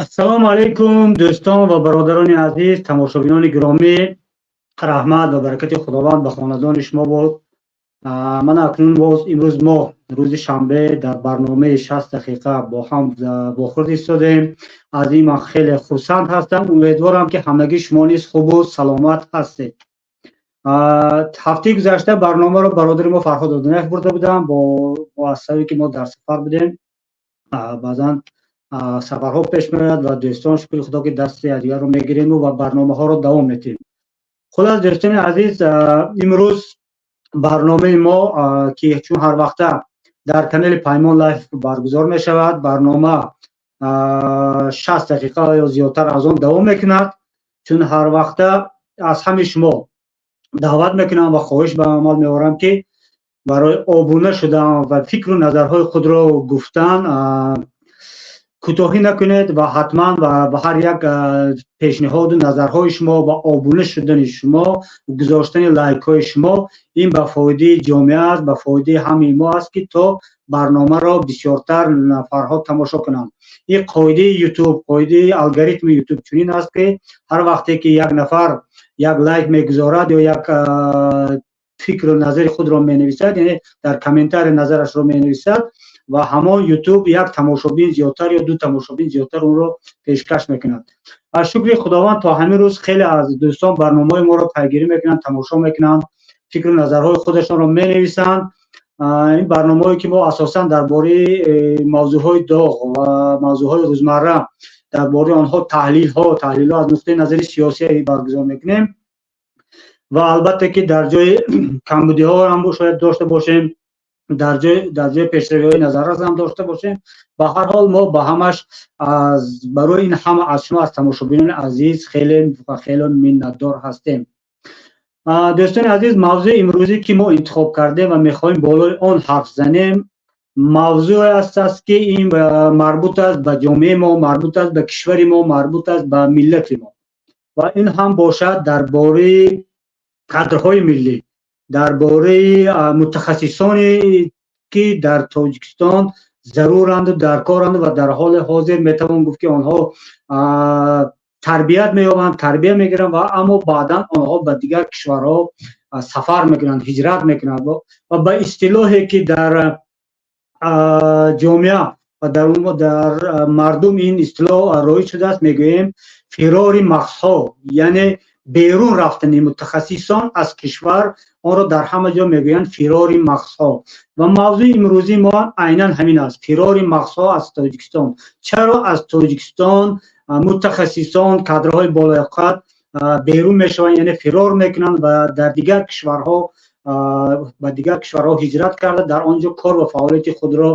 Ассалому алайкум, дӯстон ва бародарони азиз, тамошобинони гиромӣ. Раҳмат ва баракати Худованд ба хонадони шумо бод. Ман акнун боз имрӯз мо рӯзи шанбе дар барномаи 60 дақиқа бо ҳам вохӯрд истодем. Аз ин ман хеле хурсанд ҳастам. Умедворам, ки ҳамагӣ шумо низ хубу саломат ҳастед. Ҳафтаи гузашта барномаро бародари мо Фарҳод Одинаев бурда будам, бо аз сабаби ки мо дар сафар будем. Баъзан сафарҳо пеш меояд ва дӯстон, шукри Худо, ки дасти якдигарро мегириму ва барномаҳоро давом медиҳем. Хулас, дӯстони азиз, имрӯз барномаи мо, ки чун ҳар вақта дар канали Паймон Лайф баргузор мешавад, барнома 60 дақиқа ё зиёдтар аз он давом мекунад. Чун ҳар вақта аз ҳамаи шумо даъват мекунам ва хоҳиш ба амал меорам, ки барои обуна шудан ва фикру назарҳои худро гуфтан кӯтоҳӣ накунед ва ҳатман ба ҳар як пешниҳоду назарҳои шумо ва обуна шудани шумо, гузоштани лайкҳои шумо, ин ба фоидаи ҷомеа аст, ба фоидаи ҳамаи мо аст, ки то барномаро бисёртар нафарҳо тамошо кунанд. Ин қоидаи Ютуб, қоидаи алгоритми Ютуб чунин аст, ки ҳар вақте ки як нафар як лайк мегузорад ё як фикру назари худро менависад, яъне дар комментарий назарашро менависад, ва ҳамон Ютуб як тамошобин зиёдтар ё ду тамошобин зиёдтар онро пешкаш мекунад. Аз шукри Худованд, то ҳамин рӯз хеле аз дӯстон барномаҳои моро пайгирӣ мекунанд, тамошо мекунанд, фикру назарҳои худашонро менависанд. Ин барномаҳое ки мо асосан дар бораи мавзӯъҳои доғ ва мавзӯъҳои рӯзмарра, дар бораи онҳо таҳлилҳо аз нуқтаи назари сиёсӣ баргузор мекунем ва албатта ки дар ҷои камбудиҳо ҳам шояд дошта бошем, дар ҷои пешравиҳои назаррас ҳам дошта бошем. Ба ҳар ҳол, мо ба ҳамаш аз барои ин ҳама аз шумо, аз тамошобинони азиз, хеле ва хеле миннатдор ҳастем. Дӯстони азиз, мавзӯи имрӯзӣ, ки мо интихоб кардем ва мехоҳем болои он ҳарф занем, мавзӯе аст, ки ин марбут аст ба ҷомеаи мо, марбут аст ба кишвари мо, марбут аст ба миллати мо ва ин ҳам бошад дар бораи кадрҳои миллӣ, дар бораи мутахассисоне, ки дар Тоҷикистон заруранду даркоранду ва дар ҳоли ҳозир метавон гуфт, ки онҳо тарбият меёбанд, тарбия мегиранд ва аммо баъдан онҳо ба дигар кишварҳо сафар мекунанд, ҳиҷрат мекунанд ва ба истилоҳе, ки дар ҷомеа ва дар мардум ин истилоҳ роиҷ шудааст, мегӯем фирори мағзҳо, яъне берун рафтани мутахассисон аз кишвар. Онро дар ҳама ҷо мегӯянд фирори мағзҳо ва мавзӯи имрӯзии мо айнан ҳамин аст: фирори мағзҳо аз Тоҷикистон. Чаро аз Тоҷикистон мутахассисон, кадрҳои болояқат берун мешаванд, яъне фирор мекунанд ва дар дигар кишварҳо, ба дигар кишварҳо ҳиҷрат карда, дар он ҷо кор ва фаъолияти худро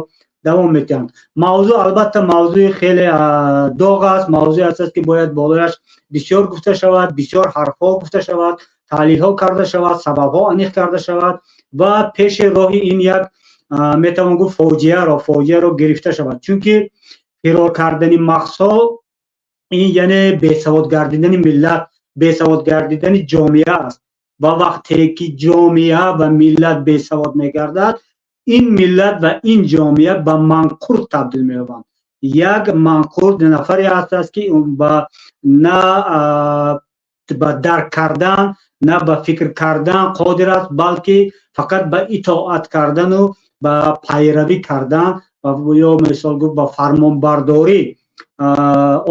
давом медиҳанд? Мавзӯъ албатта мавзӯи хеле доғ аст, мавзӯе аст, ки бояд болояш бисёр гуфта шавад, бисёр ҳарфҳо гуфта шавад, таҳлилҳо карда шавад, сабабҳо аниқ карда шавад ва пеши роҳи ин як, метавон гуфт, фоҷиаро гирифта шавад. Чунки фирор кардани мағзҳо ин яъне бесавод гардидани миллат, бесавод гардидани ҷомеа аст ва вақте ки ҷомеа ва миллат бесавод мегардад, ин миллат ва ин ҷомеа ба манқурт табдил меёбанд. Як манқурт нафаре ҳастааст, ки ба на ба дарк кардан, на ба фикр кардан қодир аст, балки фақат ба итоат кардану ба пайравӣ кардан ё мисол гуфт, ба фармонбардорӣ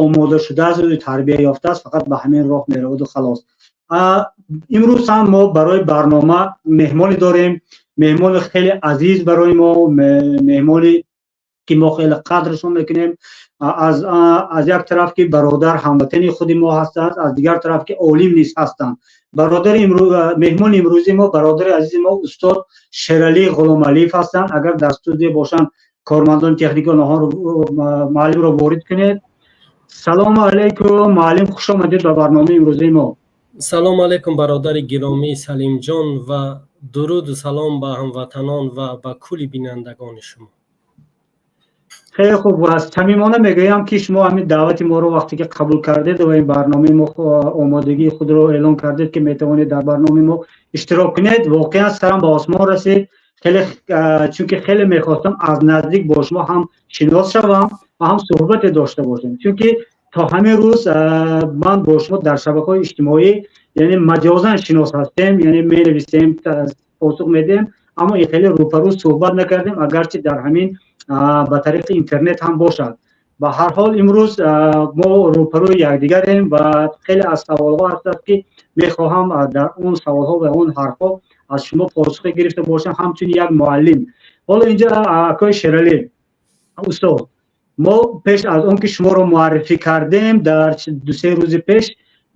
омода шудааст, тарбия ёфтааст, фақат ба ҳамин роҳ мераваду халос. Имрӯз ҳам мо барои барнома меҳмоне дорем, меҳмони хеле азиз барои мо, меҳмоне ки мо хеле қадршон мекунем. Аз як тараф, ки бародар, ҳамватани худи мо ҳастанд, аз дигар тараф, ки олим низ ҳастанд. Бародари меҳмони имрӯзи мо, бародари азизи мо, устод Шералӣ Ғуломалиев ҳастанд. Агар дар студия бошанд, кормандони техники онҳоро, муаллимро ворид кунед. Салому алайкум, муаллим, хуш омадед ба барномаи имрӯзаи мо. Салому алайкум, бародари гиромӣ Салимҷон, ва дуруду салом ба ҳамватанон ва ба кулли бинандагони шумо. Хеле хуб аст. Самимона мегӯям, ки шумо ҳамин даъвати моро вақте ки қабул кардед ва ин барномаи мо омодагии худро эълон кардед, ки метавонед дар барномаи мо иштирок кунед, воқеан сарам ба осмон расид хеле, чунки хеле мехостам аз наздик бо шумо ҳам шинос шавам ва ҳам суҳбате дошта бошем, чунки То ҳамин рӯз ман бо шумо дар шабакаҳои иҷтимоӣ, яъне маҷозан шинос ҳастем, яъне менависем, посух медиҳем, аммо ин хеле рӯпарӯ суҳбат накардем, агарчи дар ҳамин ба тариқи интернет ҳам бошад. Ба ҳар ҳол, имрӯз мо рӯпарӯи якдигарем ва хеле аз саволҳо ҳастад, ки мехоҳам дар он саволҳо ва он ҳарфҳо аз шумо посухе гирифта бошам ҳамчун як муаллим. Ҳоло инҷа, акои Шералӣ, устод, мо пеш аз он ки шуморо муаррифӣ кардем, дар 2-се рӯзи пеш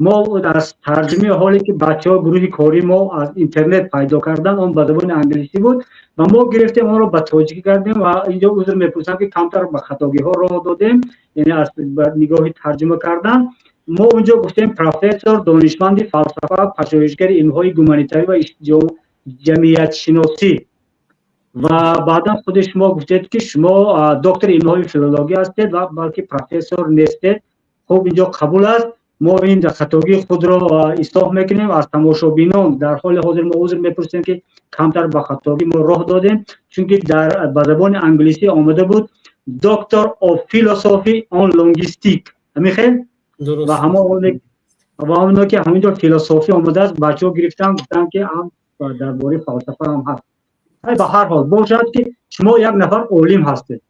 мо аз тарҷумаи ҳоле ки бачаҳо, гурӯҳи кории мо аз интернет пайдо кардан, он ба забони англисӣ буд ва мо гирифтем, онро ба тоҷикӣ кардем. Ва инҷо узр мепурсам, ки камтар ба хатогиҳо роҳ додем, яъне аз нигоҳи тарҷума кардан. Мо онҷо гуфтем: профессор, донишманди фалсафа, пажӯҳишгари илмҳои гуманитарӣ ва ҷамъиятшиносӣ. Ва баъдан худи шумо гуфтед, ки шумо доктори илмҳои филологӣ ҳастед ва балки профессор нестед. Хуб, инҷо қабул аст, мо ин хатогии худро ислоҳ мекунем. Аз тамошобинон дар ҳоли ҳозир мо узр мепурсем, ки камтар ба хатогӣ мо роҳ додем, чунки дар ба забони англисӣ омада буд Doctor of Philosophy on Linguistic, ҳамин хел. Ва ҳамон ва оно ки ҳаминҷо философӣ омадааст, бачаҳо гирифтан, гуфтанд, ки ҳам дар бораи фалсафа ҳам ҳаст. Ба ҳар ҳол бошад, ки шумо як нафар олим ҳастед.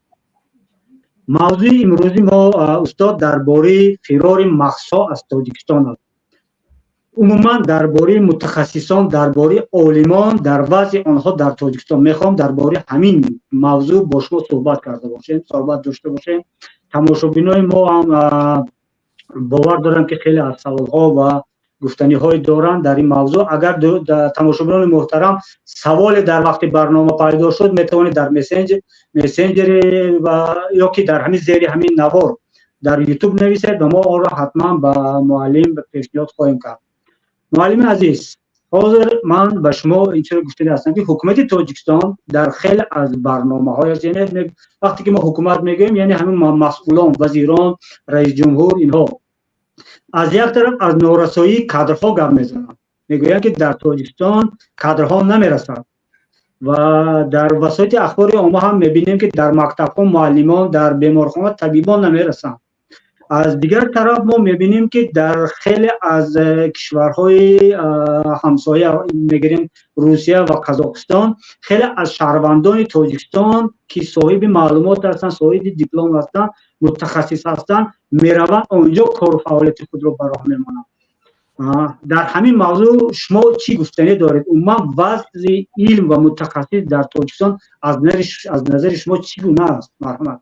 Мавзӯи имрӯзи мо, устод, дар бораи фирори мағзҳо аз Тоҷикистон аст, умуман дар бораи мутахассисон, дар бораи олимон, дар вазъи онҳо дар Тоҷикистон. Мехоҳам дар бораи ҳамин мавзӯъ бо шумо суҳбат карда бошем, суҳбат дошта бошем. Тамошобинои мо ҳам, бовар дорам, ки хеле аз саволҳо ва гуфтаниҳое доранд дар ин мавзӯъ. Агар, тамошобинони муҳтарам, саволе дар вақти барнома пайдо шуд, метавонед дар мессенҷери ё ки дар ҳамин зери ҳамин навор дар Ютуб нависед ва мо онро ҳатман ба муаллим пешниҳод хоҳем кард. Муаллими азиз, ҳозир ман ба шумо инчунин гуфтани ҳастам, ки ҳукумати Тоҷикистон дар хеле аз барномаҳояш, яъне вақте ки мо ҳукумат мегӯем, яъне ҳамин масъулон, вазирон, раисҷумҳур, инҳо аз як тараф аз норасоии кадрҳо гап мезананд, мегӯянд, ки дар Тоҷикистон кадрҳо намерасанд. Ва дар васоити ахбори омма ҳам мебинем, ки дар мактабҳо муаллимон, дар беморхона табибон намерасанд. Аз дигар тараф мо мебинем, ки дар хеле аз кишварҳои ҳамсоя, мегирем Русия ва Қазоқистон, хеле аз шаҳрвандони Тоҷикистон, ки соҳиби маълумот ҳастанд, соҳиби диплом ҳастанд, мутахассис ҳастанд, мераванд онҷо, кору фаъолияти худро ба роҳ мемонанд. Дар ҳамин мавзӯъ шумо чӣ гуфтанӣ доред? Умуман вазъи илм ва мутахассис дар Тоҷикистон аз назари шумо чӣ гуна аст? Марҳамат.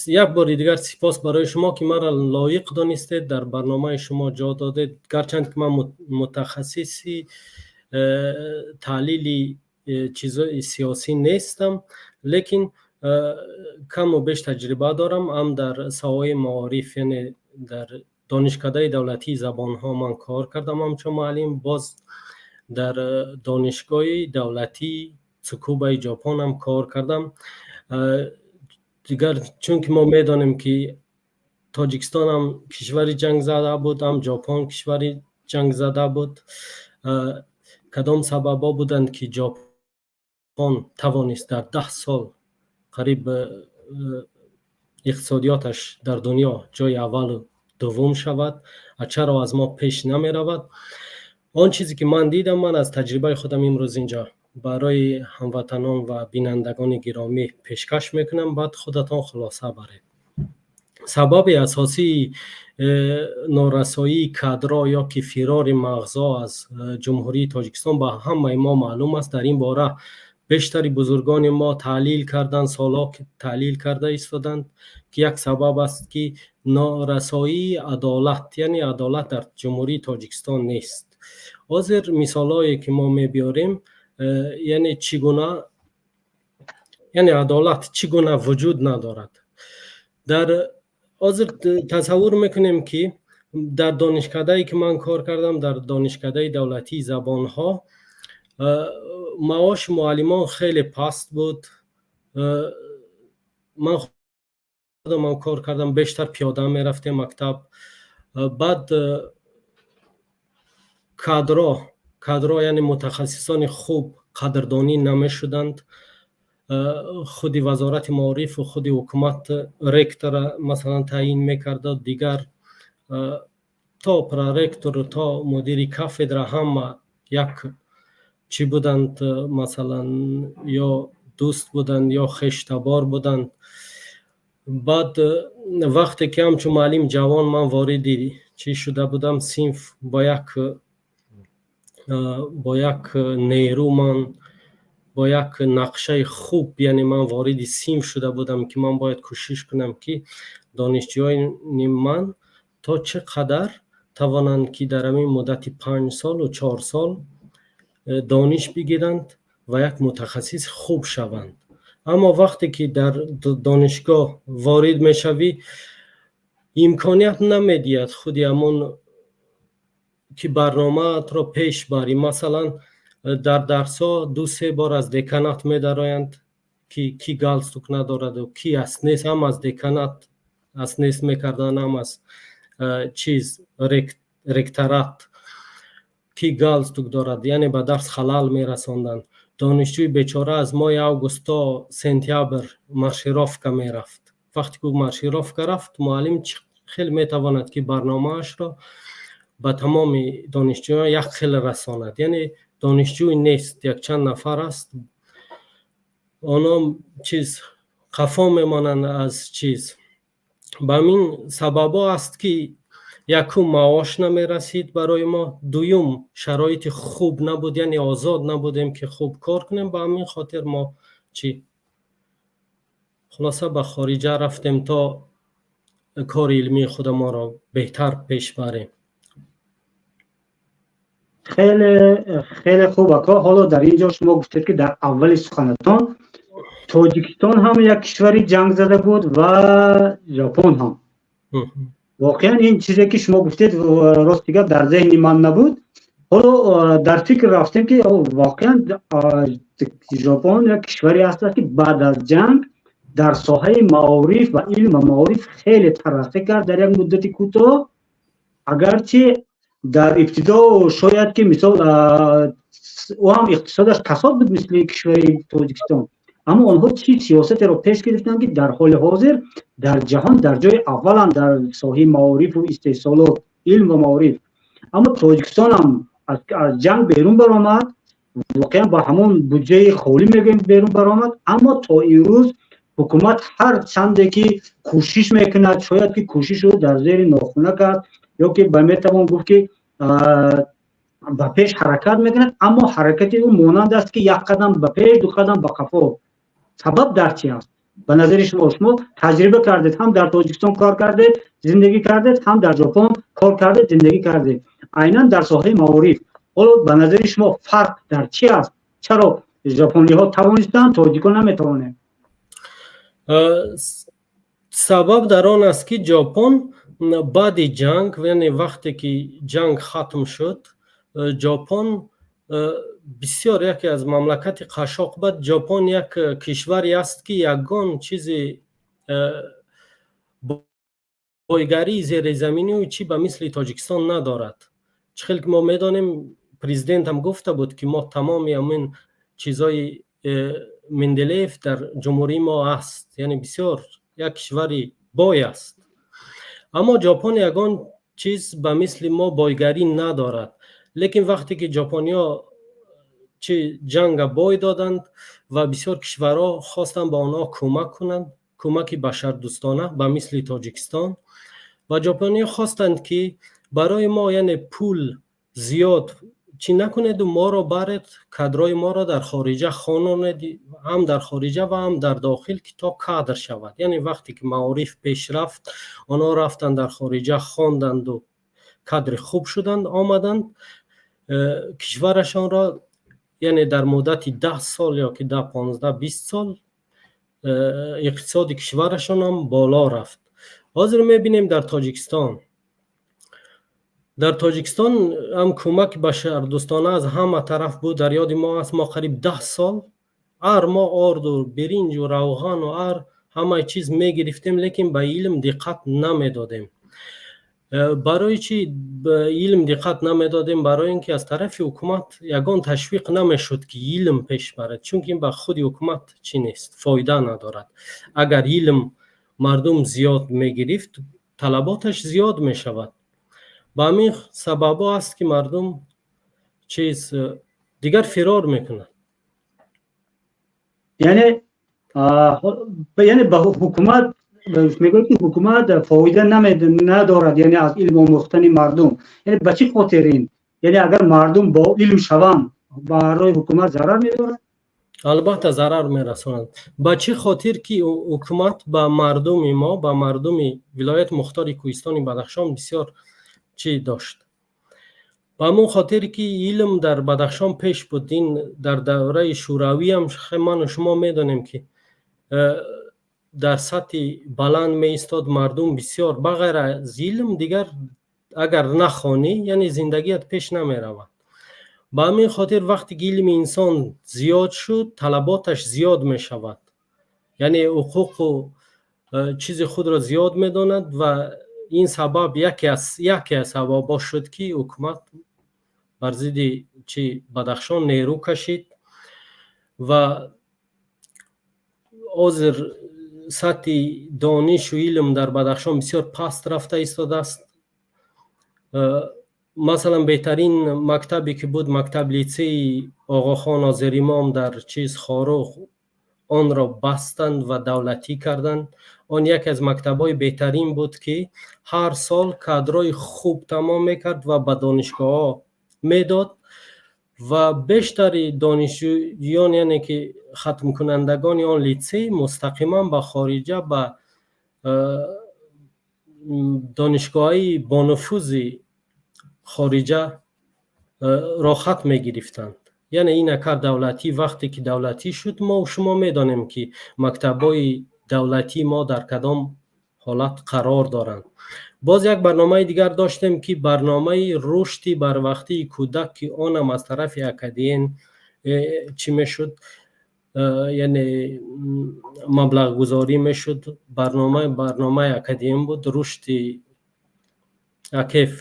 Як бори дигар сипос барои шумо, ки маро лоиқ донистед, дар барномаи шумо ҷо додед. Гарчанд ки ман мутахассиси таҳлили чизои сиёсӣ нестам, лекин каму беш таҷриба дорам ҳам дар соҳаи маориф, яъне дар Донишкадаи давлатии забонҳо ман кор кардам ҳамчун муаллим, боз дар Донишгоҳи давлатии Цукубаи Ҷопонам кор кардам. Дигар, чунки мо медонем, ки Тоҷикистонам кишвари ҷангзада буд, ҳам Ҷопон кишвари ҷангзада буд, кадом сабабҳо буданд, ки Ҷопон тавонист дар 10 сол қариб иқтисодиёташ дар дунё ҷои аввалу дуввум шавад, чаро аз мо пеш намеравад? Он чизе ки ман дидам, ман аз таҷрибаи худам имрӯз инҷо барои ҳамватанон ва бинандагони гиромӣ пешкаш мекунам, баъд худатон хулоса баред. Сабаби асосии норасоии кадрҳо ё ки фирори мағзҳо аз Ҷумҳурии Тоҷикистон ба ҳамаи мо маълум аст. Дар ин бора бештари бузургони мо таҳлил карданд, солҳо таҳлил карда истоданд, ки як сабаб аст, ки норасоии адолат, яъне адолат дар Ҷумҳурии Тоҷикистон нест. Ҳозир мисолҳое ки мо мебиёрем, яъне чӣ гуна, яъне адолат чӣ гуна вуҷуд надорад. Дар ҳозир тасаввур мекунем, ки дар донишкадае ки ман кор кардам, дар Донишкадаи давлатии забонҳо, маоши муаллимон хеле паст буд. Ман худамам кор кардам, бештар пиёда мерафтем мактаб. Баъд кадрҳо, яъне мутахассисони хуб қадрдонӣ намешуданд. Худи Вазорати маорифу худи ҳукумат ректора, масалан, таъин мекарда, дигар то проректору то мудири кафедра ҳама як чӣ буданд, масалан, ё дӯст буданд, ё хештабор буданд. Баъд вақте ки ҳамчун муаллим ҷавон ман вориди чӣ шуда будам, синф, бо як нерӯ, ман бо як нақшаи хуб, яъне ман вориди синф шуда будам, ки ман бояд кӯшиш кунам, ки донишҷӯёни ман то чӣ қадар тавонанд, ки дар ҳамин муддати 5 солу 4 сол дониш бигиранд ва як мутахассиси хуб шаванд. Аммо вақте ки дар донишгоҳ ворид мешавӣ, имконият намедиҳад худи ҳамон ки барномаатро пеш барӣ. Масалан, дар дарсҳо ду-се бор аз деканат медароянд, ки ки галстук надораду ки аст нест, ҳам аз деканат аст нест мекарданд, ҳам аз чиз, ректорат, ки галстук дорад, яъне ба дарс халал мерасонданд. Донишҷӯи бечора аз моҳи август то сентябр маршировка мерафт. Вақте ки ӯ маршировка рафт, муаллим хеле метавонад, ки барномаашро ба тамоми донишҷӯён як хел расонад? Яъне донишҷӯй нест, якчанд нафар аст, онҳо чиз қафо мемонанд аз чиз. Ба ҳамин сабабҳо аст, ки якум, маош намерасид барои мо, дуюм, шароити хуб набуд, яъне озод набудем, ки хуб кор кунем. Ба ҳамин хотир мо чӣ, хулоса, ба хориҷа рафтем, то кори илмии худамонро беҳтар пеш барем. Хеле хеле хуб, ака. Ҳоло дар ин ҷо шумо гуфтед, ки дар аввали суханатон Тоҷикистон ҳам як кишвари ҷангзада буд ва Ҷопон ҳам. Воқеан, ин чизе, ки шумо гуфтед, рости гап, дар зеҳни ман набуд. Ҳоло дар фикр рафтем, ки воқеан Ҷопон як кишваре аст, ки баъд аз ҷанг дар соҳаи маориф ва илм ва маориф хеле тараққӣ кард дар як муддати кӯтоҳ. Агарчи дар ибтидо шояд ки, мисол, ӯ ҳам иқтисодаш касод буд, мисли кишвари Тоҷикистон, аммо онҳо чӣ сиёсатеро пеш гирифтанд, ки дар ҳоли ҳозир дар ҷаҳон дар ҷои авваланд дар соҳаи маорифу истеҳсолот, илм ва маориф. Аммо Тоҷикистон ҳам аз ҷанг берун баромад, воқеан ба ҳамон буҷаи холӣ мегӯем берун баромад, аммо то имрӯз ҳукумат ҳар чанде ки кӯшиш мекунад, шояд ки кӯшишу дар зери нохунак аст ё ки ба метавон гуфт, ки ба пеш ҳаракат мекунад, аммо ҳаракати ӯ монанд аст, ки як қадам ба пеш, ду қадам ба қафо. Сабаб дар чи аст, ба назари шумо? Шумо таҷриба кардед, ҳам дар Тоҷикистон кор кардед, зиндагӣ кардед, ҳам дар Ҷопон кор кардед, зиндагӣ кардед, айнан дар соҳаи маориф. Ҳоло ба назари шумо фарқ дар чи аст? Чаро ҷопониҳо тавонистанд, тоҷикон наметавонем? Сабаб дар он аст, ки Ҷопон баъди ҷанг, яъне вақте ки ҷанг хатм шуд, Ҷопон бисёр яке аз мамлакати қашоқ. Баъд Ҷопон як кишваре аст, ки ягон чизи бойгарии зеризаминию чӣ ба мисли Тоҷикистон надорад. Чӣ хел ки мо медонем, президентам гуфта буд, ки мо тамоми ҳамин чизҳои Менделеев дар ҷумҳурии мо аст, яъне бисёр як кишвари бой аст. Аммо Ҷопон ягон чиз ба мисли мо бойгарӣ надорад. Лекин вақте ки ҷопониҳо чи ҷанга бой доданд ва бисёр кишварҳо хостанд ба онҳо кӯмак кунанд, кӯмаки башардӯстона, ба мисли Тоҷикистон, ва ҷопониҳо хостанд, ки барои мо, яъне пул зиёд чӣ накунеду моро баред, кадрои моро дар хориҷа хононед, ҳам дар хориҷа ва ҳам дар дохил, ки то кадр шавад. Яъне вақте ки маориф пеш рафт, онҳо рафтанд, дар хориҷа хонданду кадри хуб шуданд, омаданд, кишварашонро, яъне дар муддати 10 сол ё ки 10, 15, 20 сол иқтисоди кишварашонам боло рафт. Ҳозир мебинем, дар Тоҷикистон ҳам кӯмаки башардӯстона аз ҳама тараф буд. Дар ёди мо аст, мо қариб 10 сол ҳар моҳ орду, биринҷу равғану ҳар ҳамаи чиз мегирифтем, лекин ба илм диққат намедодем. Барои чӣ ба илм диққат намедодем? Барои ин ки аз тарафи ҳукумат ягон ташвиқ намешуд, ки илм пеш барад, чунки ин ба худи ҳукумат чӣ нест, фоида надорад. Агар илм мардум зиёд мегирифт, талаботаш зиёд мешавад. Ба ҳамин сабабҳо аст, ки мардум чиз дигар фирор мекунад. Яъне ба ҳукумат мегӯяд, ки ҳукумат фоида надорад, яъне аз илм омӯхтани мардум. Яъне ба чӣ хотир ин? Яъне агар мардум бо илм шаванд, барои ҳукумат зарар медорад? Албатта, зарар мерасонад. Ба чӣ хотир ки ҳукумат ба мардуми мо, ба мардуми Вилояти Мухтори Кӯҳистони Бадахшон бисёр чӣ дошт. Ба ҳамон хотир ки илм дар Бадахшон пеш буд. Ин дар давраи шӯравиам ману шумо медонем, ки дар сатҳи баланд меистод. Мардум бисёр ба ғайр аз илм дигар агар нахонӣ, яъне зиндагият пеш намеравад. Ба ҳамин хотир, вақте ки илми инсон зиёд шуд, талаботаш зиёд мешавад, яъне ҳуқуқу чизи худро зиёд медонад. Ва ин сабаб яке аз сабабҳо шуд, ки ҳукумат бар зидди чи Бадахшон нерӯ кашид. Ва ҳозир сатҳи донишу илм дар Бадахшон бисёр паст рафта истодааст. Масалан, беҳтарин мактабе ки буд, мактаб литсеи Оғохон Ҳозиримом дар чиз Хоруғ, онро бастанд ва давлатӣ карданд. Он яке аз мактабҳои беҳтарин буд, ки ҳар сол кадрҳои хуб тамом мекард ва ба донишгоҳҳо медод. Ва бештари донишҷӯён, яъне ки хатмкунандагони он литсей, мустақиман ба хориҷа, ба донишгоҳҳои бонуфузи хориҷа роҳхат мегирифтанд. Яъне ин акар давлатӣ, вақте ки давлатӣ шуд, мо шумо медонем, ки мактабҳои давлатии мо дар кадом ҳолат қарор доранд. Боз як барномаи дигар доштем, ки барномаи рушди барвақтии кӯдак, ки онам аз тарафи АКДН чӣ мешуд, яъне маблағгузорӣ мешуд. Барномаи АКДН буд, рушди АКФ,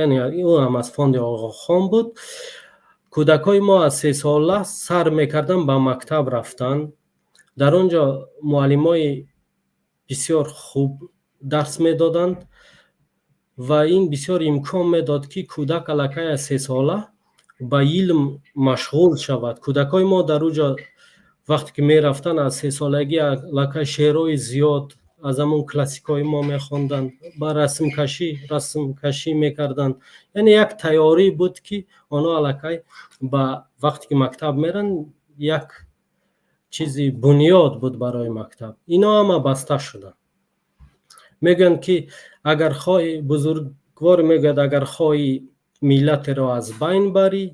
яъне ӯ ҳам аз фонди Оғохон буд. Кӯдакҳои мо аз 3 сола сар мекарданд ба мактаб рафтан. Дар он ҷо муаллимои бисёр хуб дарс медоданд ва ин бисёр имкон медод, ки кӯдак аллакай аз 3 сола ба илм машғул шавад. Кӯдакҳои мо дар он ҷо вақте ки мерафтанд, аз 3 солагӣ аллакай шеърҳои зиёд аз ҳамон классикҳои мо мехонданд, ба расмкашӣ мекарданд. Яъне як тайёрӣ буд, ки онҳо аллакай ба вақте ки мактаб меранд, як чизи бунёд буд барои мактаб. Ино ҳама баста шуданд. Мегӯянд, ки агар хоҳӣ, бузургвор мегӯяд, агар хоҳӣ миллатеро аз байн барӣ,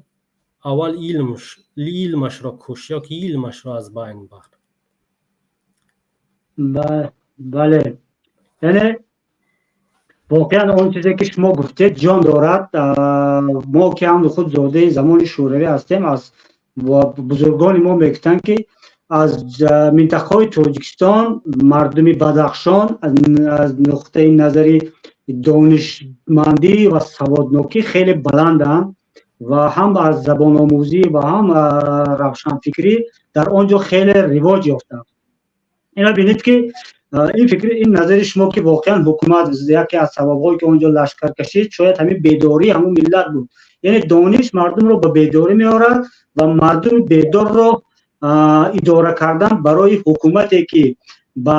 аввал илмашро куш ё ки илмашро аз байн бар. Бале, яъне воқеан он чизе, ки шумо гуфтед, ҷон дорад. Мо ки ҳам худ зодаи замони шӯравӣ ҳастем, аз бузургони мо мегуфтанд, ки аз минтақаҳои Тоҷикистон мардуми Бадахшон аз нуқтаи назари донишмандӣ ва саводнокӣ хеле баланданд ва ҳам аз забономӯзӣ ва ҳам равшанфикрӣ дар он ҷо хеле ривоҷ ёфтанд. Ина бинед, ки ин фикр, ин назари шумо, ки воқеан ҳукумат яке аз сабабҳое, ки он ҷо лашкар кашид, шояд ҳамин бедории ҳамон миллат буд. Яъне дониш мардумро ба бедорӣ меорад ва мардуми бедорро идора кардан барои ҳукумате, ки ба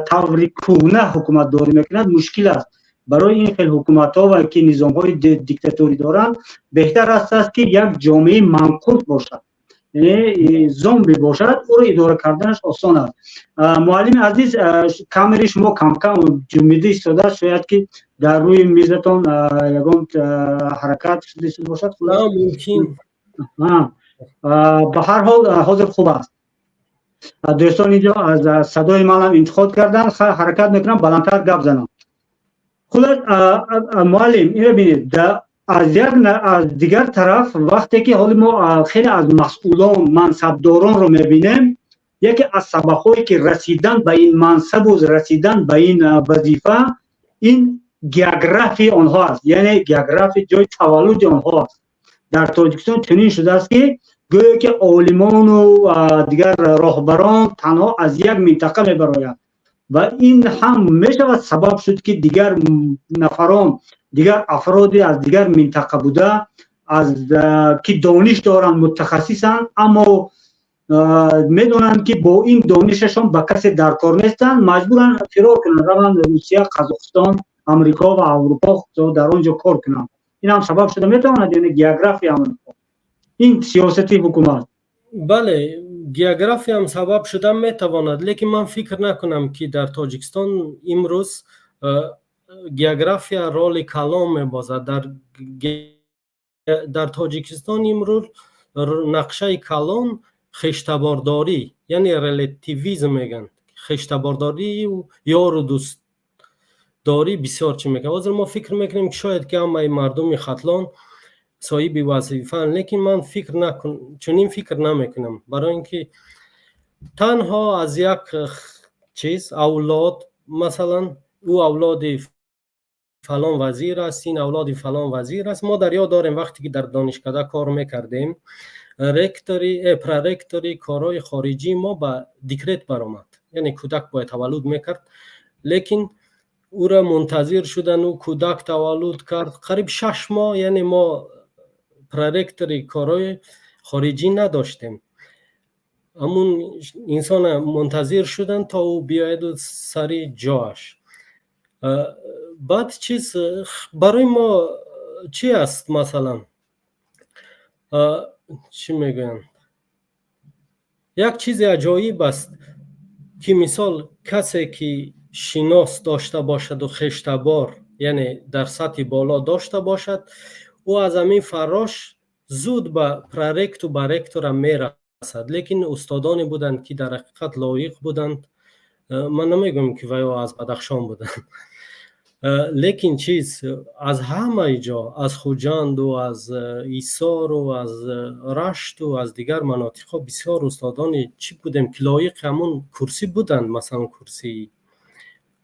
таври кӯҳна ҳукуматдорӣ мекунад, мушкил аст. Барои ин хел ҳукуматҳо ва ки низомҳои диктаторӣ доранд, беҳтар аст, ки як ҷомеаи манқурт бошад, яъне зомби бошад, ӯро идора карданаш осон аст. Муаллими азиз, камераи шумо камкам ҷунбида истодааст. Шояд ки дар рӯи мизатон ягон ҳаракат шуда истода бошад. Мумкин. Ба ҳар ҳол, ҳозир хуб аст. Дӯстон инҷо аз садои манам интиқод карданд. Ҳаракат мекунам баландтар гап занам. Хулас, муаллим, инро бинед, аз як аз дигар тараф, вақте ки ҳоли мо хеле аз масъулон, мансабдоронро мебинем, яке аз сабабҳое, ки расидан ба ин мансабу расидан ба ин вазифа, ин Географияи онҳо аст, яъне география ҷои таваллуди онҳо аст. Дар Тоҷикистон чунин шудааст, ки гӯё ки олимону дигар роҳбарон танҳо аз як минтақа мебароянд ва ин ҳам мешавад сабаб шуд, ки дигар нафарон, дигар афроде аз дигар минтақа буда, аз ки дониш доранд, мутахассисанд, аммо медонанд, ки бо ин донишашон ба касе дар кор нестанд, маҷбуранд фирор кунанд, раванд Русия, Қазоқистон, Амрико ва Аврупо, дар он ҷо кор кунанд. Ин ҳам сабаб шуда метавонад, яъне география ин сиёсати ҳукумат. Бале, географиям сабаб шуда метавонад, лекин ман фикр накунам, ки дар Тоҷикистон имрӯз география роли калон мебозад. Дар Тоҷикистон имрӯз нақшаи калон хештабордорӣ, яъне релятивизм мегӯянд, хештабордорию ёру дӯстдорӣ бисёр чӣ мекунад. Ҳозир мо фикр мекунем, ки шояд ки ҳамаи мардуми Хатлон соҳиби вазифаанд, лекин ман фикр накун, чунин фикр намекунам, барои ин ки танҳо аз як чиз авлод, масалан, ӯ авлоди фалон вазир аст, ин авлоди фалон вазир аст. Мо дар ёд дорем, вақте ки дар донишкада кор мекардем, ректори проректори корҳои хориҷии мо ба декрет баромад, яъне кӯдак бояд таваллуд мекард, лекин ӯра мунтазир шудан, ӯ кӯдак таваллуд кард қариб 6 моҳ, яъне мо проректори корҳои хориҷӣ надоштем. Ҳамун инсона мунтазир шуданд, то ӯ биёяду сари ҷояш. Баъд чиз барои мо чӣ аст, масалан, чӣ мегӯянд, як чизи аҷоиб аст, ки мисол касе ки шинос дошта бошаду хештабор, яъне дар сатҳи боло дошта бошад, ӯ аз ҳамин фаррош зуд ба проректу ба ректора мерасад. Лекин устодоне буданд, ки дар ҳақиқат лоиқ буданд. Ман намегӯям, ки вайо аз Бадахшон буданд, лекин чиз аз ҳамаи ҷо, аз Хуҷанду аз Ҳисору аз Рашту аз дигар манотиқҳо бисёр устодони чӣ будем, ки лоиқи ҳамун курсӣ буданд, масалан курсии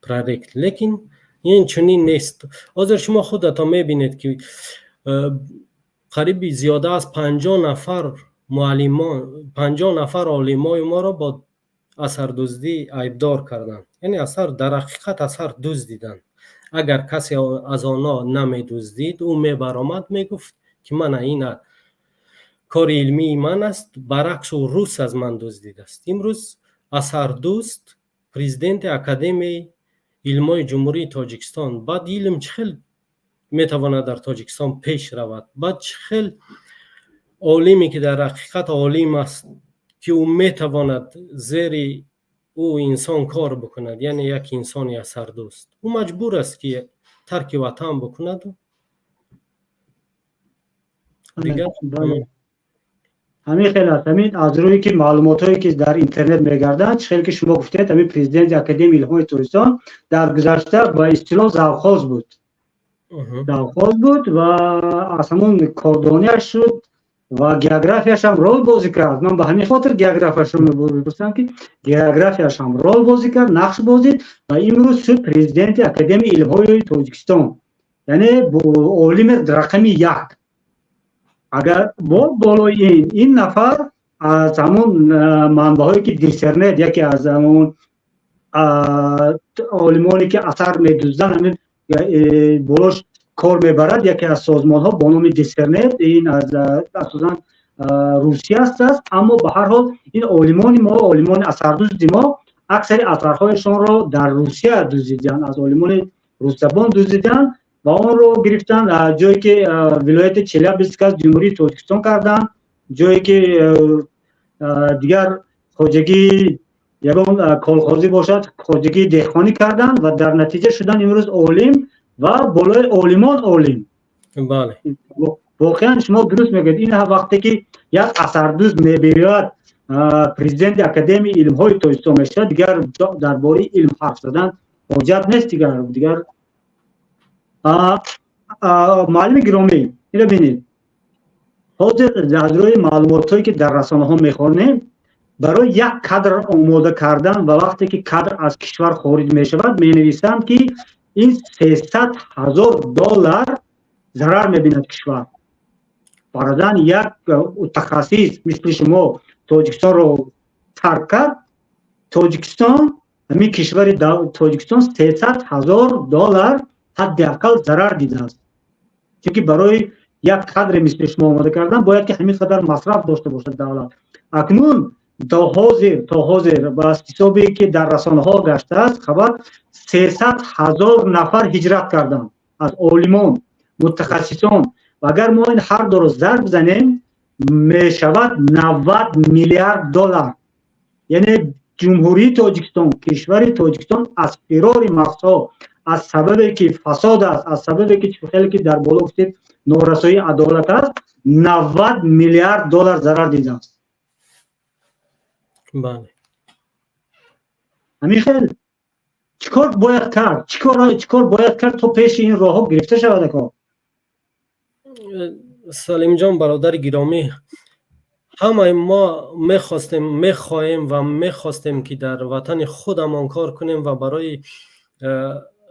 прорект, лекин ин чунин нест. Ҳозир шумо худатон мебинед, ки қариби зиёда аз 50 нафар муаллимон, 50 нафар олимои моро бо асардуздӣ айбдор карданд, яъне асар, дар ҳақиқат асар дуздиданд. Агар касе аз онҳо намедуздид, ӯ мебаромад, мегуфт, ки мана ина кори илмии ман аст, баръакс, ӯ рус аз ман дуздидааст. Имрӯз асардузд президенти Академияи илмҳои Ҷумҳурии Тоҷикистон. Баъд илм чӣ хел метавонад дар Тоҷикистон пеш равад? Баъд чӣ хел олиме, ки дар ҳақиқат олим аст, ки ӯ метавонад зери ӯ инсон кор бикунад, яъне як инсони асардӯст, ӯ маҷбур аст, ки тарки ватан бикунаду дигар. Ҳамин хел аст. Ҳамин аз рӯе ки маълумотҳое ки дар интернет мегарданд, чӣ хел ки шумо гуфтед, ҳамин президенти Академияи илмҳои Тоҷикистон дар гузашта ба истилоҳ завхоз буд, завхоз буд ва аз ҳамон кордонияш шуд ва географияш ҳам рол бозӣ кард. Ман ба ҳамин хотир географияшро мепурсам, ки географияш ҳам рол бозӣ кард, нақш бозид ва имрӯз шуд президенти Академияи илмҳои Тоҷикистон, яъне олими рақами як. Агар бо болои ин нафар аз ҳамон манбаъҳое ки Диссернет, яке аз ҳамон олимоне ки асар медузданд, ҳамин болош кор мебарад, яке аз созмонҳо бо номи Диссернет, ин аз асосан Русия аст, аммо ба ҳар ҳол ин олимони мо, олимони асардузди мо аксари асарҳояшонро дар Русия дуздиданд, аз олимони русзабон дуздиданд ва онро гирифтанд, ҷое ки вилояти Челябинск аст, Ҷумҳурии Тоҷикистон карданд, ҷое ки дигар хоҷагии ягон колхозӣ бошад, хоҷагии деҳқонӣ карданд ва дар натиҷа шуданд имрӯз олим ва болои олимон олим. Бале. Воқеан шумо дуруст мегӯед. Ин вақте ки як асардузд мебиёяд, президенти Академияи илмҳои Тоҷикистон мешавад, дигар дар бораи илм ҳарф задан ҳоҷат нест. Дигар, муаллими гиромӣ, инро бинед. Ҳозир аз рӯи маълумотҳое ки дар расонаҳо мехонем, барои як кадр омода кардан ва вақте ки кадр аз кишвар хориҷ мешавад, менависанд, ки Ин 300 000 доллар зарар мебинад кишвар. Фарзан, як мутахассис мисли шумо Тоҷикистонро тарк кард, Тоҷикистон, ҳамин кишвари Тоҷикистон 300 000 доллар ҳадди ақал зарар дидааст, чунки барои як кадре мисли шумо омода кардан бояд ки ҳамин қадар масраф дошта бошад давлат. Акнун то ҳозир ба ҳисобе ки дар расонаҳо гаштааст хабар, 300 000 нафар ҳиҷрат карданд аз олимон, мутахассисон. Ва агар мо ин ҳар дуро зарб занем, мешавад 90 миллиард доллар. Яъне Ҷумҳурии Тоҷикистон, кишвари Тоҷикистон аз фирори мағзҳо, аз сабабе ки фасод аст, аз сабабе ки, хеле ки дар боло гуфтед, норасоии адолат аст, 90 миллиард доллар зарар дидааст. Бале. Ҳамин хел чӣ кор бояд кард? Чӣ кор бояд кард, то пеши ин роҳҳо гирифта шавад, ако? Салимҷон, бародари гиромӣ, ҳамаи мо мехостем, мехоҳем ва мехостем, ки дар ватани худамон кор кунем ва барои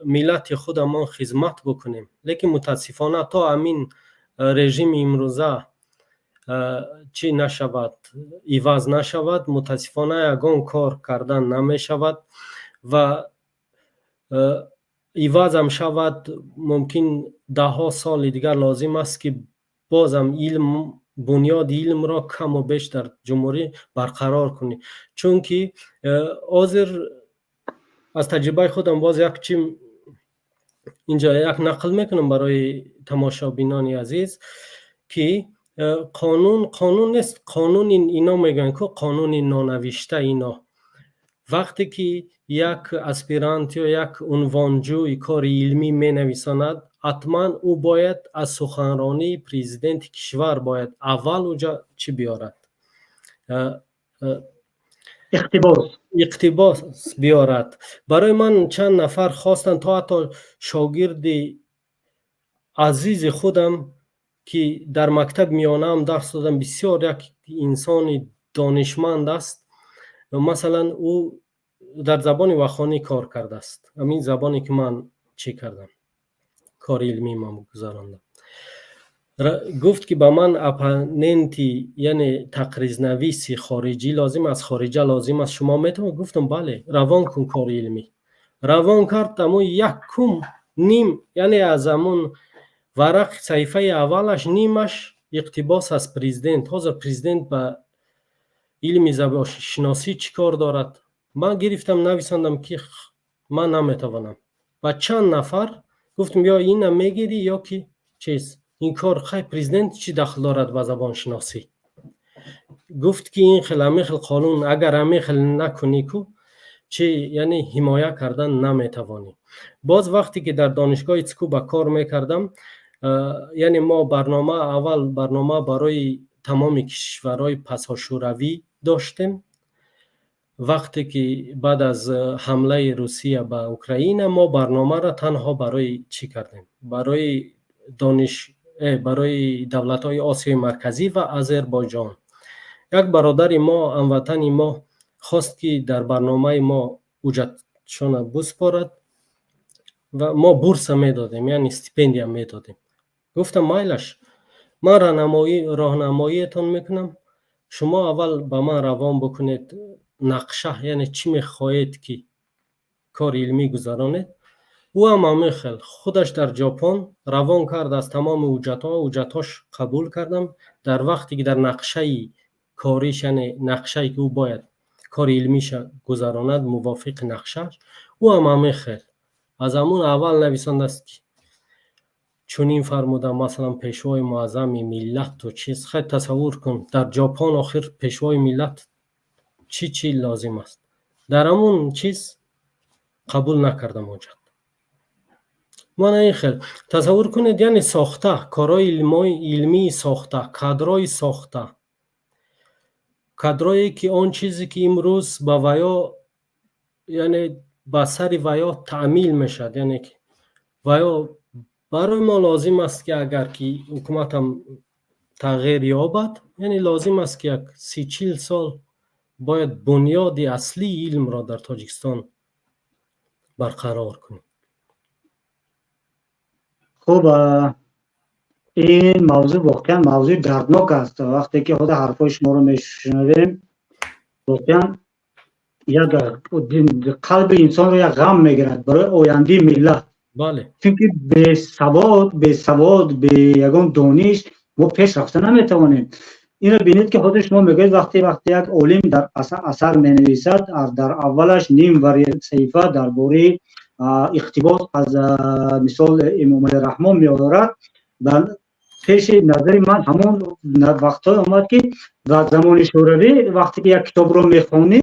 миллати худамон хизмат бикунем. Лекин мутаассифона то ҳамин режими имрӯза чӣ нашавад, иваз нашавад, мутаассифона ягон кор кардан намешавад. Ва ивазам шавад, мумкин даҳҳо соли дигар лозим аст, ки бозам илм, бунёди илмро каму беш дар ҷумҳурӣ барқарор кунӣ. Чунки ҳозир аз таҷрибаи худам боз як чи инҷа як нақл мекунам барои тамошобинони азиз, ки қонун қонун нест, қонуни ино мегӯянд ку, қонуни нонавишта. Ино вақте ки як аспирант ё як унвонҷӯи кори илмӣ менависонад, ҳатман ӯ бояд аз суханронии президенти кишвар бояд аввал уҷа чӣ биёрад? Иқтибос. Иқтибос биёрад. Барои ман чанд нафар хостанд, то ҳатто шогирди азизи худам, ки дар мактаби миёнаам дарс додам, бисёр як инсони донишманд аст. Масалан, ӯ дар забони вахонӣ кор кардааст, ҳамин забоне ки ман чӣ кардам, кори илмии ман гузарондам. Гуфт, ки ба ман оппоненти, яъне тақризнависи хориҷӣ лозим, аз хориҷа лозим аст, шумо метавонед? Гуфтам: «Бале, равон кун». Кори илмӣ равон кард. Аммо якум ним, яъне аз ҳамун варақ, саҳифаи аввалаш нимаш иқтибос аз президент. Ҳозир президент ба илми забоншиносӣ чӣ кор дорад? Ман гирифтам, нависондам, ки ман наметавонам. Ба чанд нафар гуфтам: ё ина мегирӣ, ё ки чиз. Ин кор хай, президент чӣ дахл дорад ба забоншиносӣ? Гуфт, ки ин хел, ҳамин хел қонун, агар ҳамин хел накунӣ ку, чи, яъне ҳимоя кардан наметавонӣ. Боз вақте ки дар донишгоҳи Цукуба кор мекардам, яъне мо барнома, аввал барнома барои тамоми кишварҳои пасошӯравӣ доштем. Вақте ки баъд аз ҳамлаи Русия ба Украина мо барномаро танҳо барои чӣ кардем, барои дониш, барои давлатҳои Осиёи Марказӣ ва Озарбойҷон. Як бародари мо, ҳамватани мо хост, ки дар барномаи мо ҳуҷҷатшона биспорад ва мо бурса медодем, яъне стипендия медодем. Гуфтам: «Майлаш, ман роҳнамоиятон мекунам. Шумо аввал ба ман равон бикунед нақша, яъне чӣ мехоҳед ки кори илмӣ гузаронед». Ӯ ҳам ҳамин хел худаш дар Ҷопон равон кард аз тамоми ҳуҷҷатҳо. Ҳуҷҷатҳош қабул кардам. Дар вақте ки дар нақшаи кориш, яъне нақшае ки ӯ бояд кори илмиша гузаронад мувофиқи нақшааш, ӯ ҳам ҳамин хел аз ҳамун аввал нависондааст, ки чунин фармудам, масалан, пешвои муаззами миллату чиз. Хай, тасаввур кун, дар Ҷопон охир пешвои миллат чӣ чӣ лозим аст? Дар ҳамун чиз қабул накардам ҳуҷҷат. Мана ин хел тасаввур кунед, яъне сохта, корҳои илмии сохта, кадрҳои сохта, кадрое ки он чизе ки имрӯз ба ваё, яъне ба сари ваё таъмил мешавад, яъне ки ваё барои мо лозим аст, ки агар ки ҳукуматам тағйир ёбад, яъне лозим аст, ки як 30-40 сол бояд бунёди аслии илмро дар Тоҷикистон барқарор кунем. Хуб, ин мавзӯъ воқеан мавзӯи дарднок аст. Вақте ки ҳозир ҳарфҳои шуморо мешунавем, воқеан як қалби инсонро як ғам мегирад барои ояндаи миллат. Чунки бесавод, бе ягон дониш мо пеш рафта наметавонем. Инро бинед, ки ҳозир шумо мегӯед, вақте як олим дар асар менависад, дар аввалаш ним саҳифа дар бораи иқтибос аз, мисол, Эмомалӣ Раҳмон меорад. Пеши назари ман ҳамон вақтҳое омад, ки дар замони Шӯравӣ, вақте ки як китобро мехонӣ,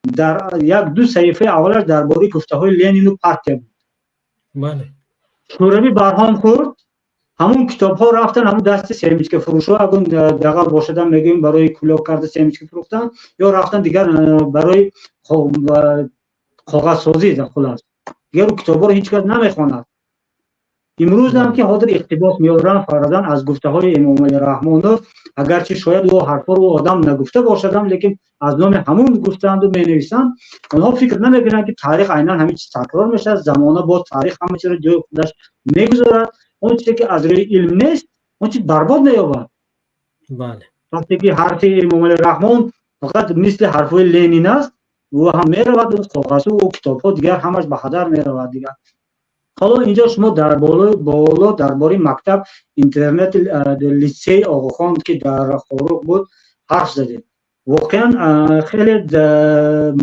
дар як ду саҳифаи аввалаш дар бораи гуфтаҳои Ленину партия буд. Шӯравӣ барҳам хӯрд, ҳамон китобҳо рафтан ҳамон дасти семечка фурӯшҳо, агун дағал бошадан мегӯем, барои кулок карда семечка фурӯхтан, ё рафтан дигар барои коғазсозӣ. Хулас, дигар китобҳоро ҳеҷ кас намехонад. Имрӯзам ки ҳозир иқтибос меоранд, фарзан, аз гуфтаҳои Эмомалӣ Раҳмонов, агарчи шояд ӯ ҳарфҳоро ӯ одам нагуфта бошадам, лекин аз номи ҳамун гуфтанду менависанд. Онҳо фикр намекунанд, ки таърих айнан ҳамин чиз такрор мешавад, замона боз таърих ҳама чизро ҷои худаш мегузорад. Он чизе ки аз рӯи илм нест, он чиз барбод меёбад. Вақте ки ҳарфи Эмомалӣ Раҳмон фақат мисли ҳарфҳои Ленин аст, ӯ ҳам меравад, коғазу китобҳо дигар ҳамаш ба ҳадар меравад дигар. Ҳоло инҷо шумо дар боло дар бораи мактаб интернати литсеи Оғохон, ки дар Хоруғ буд, ҳарф задед. Воқеан хеле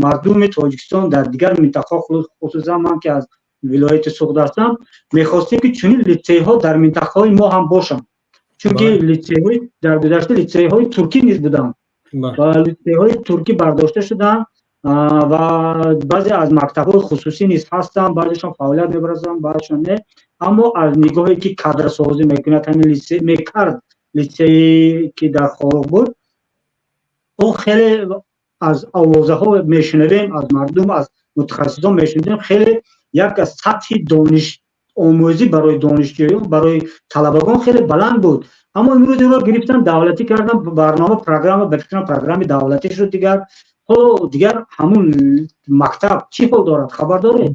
мардуми Тоҷикистон дар дигар минтақаҳо, хусусан ман, ки аз вилояти Суғд ҳастам, мехостем, ки чунин литсейҳо дар минтақаҳои мо ҳам бошанд, чунки литсейҳои дар гузашта литсейҳои туркӣ низ буданд ва литсейҳои туркӣ бардошта шуданд ва баъзе аз мактабҳои хусусӣ низ ҳастанд, баъзешон фаъолият мебаранд, баъзешон не. Аммо аз нигоҳе ки кадрсозӣ мекунад, ҳамин литсей мекард, литсее ки дар Хоруғ буд, ӯ хеле аз овозаҳо мешунавем, аз мардум, аз мутахассисон мешунавем, хеле як сатҳи дониш омӯзӣ барои донишҷӯён, барои талабагон хеле баланд буд. Аммо имрӯз инро гирифтан, давлатӣ кардан, барнома, программа, ба фикрам, программаи давлатӣ шуд дигар. Ҳоло дигар ҳамун мактаб чӣ ҳол дорад, хабар доред?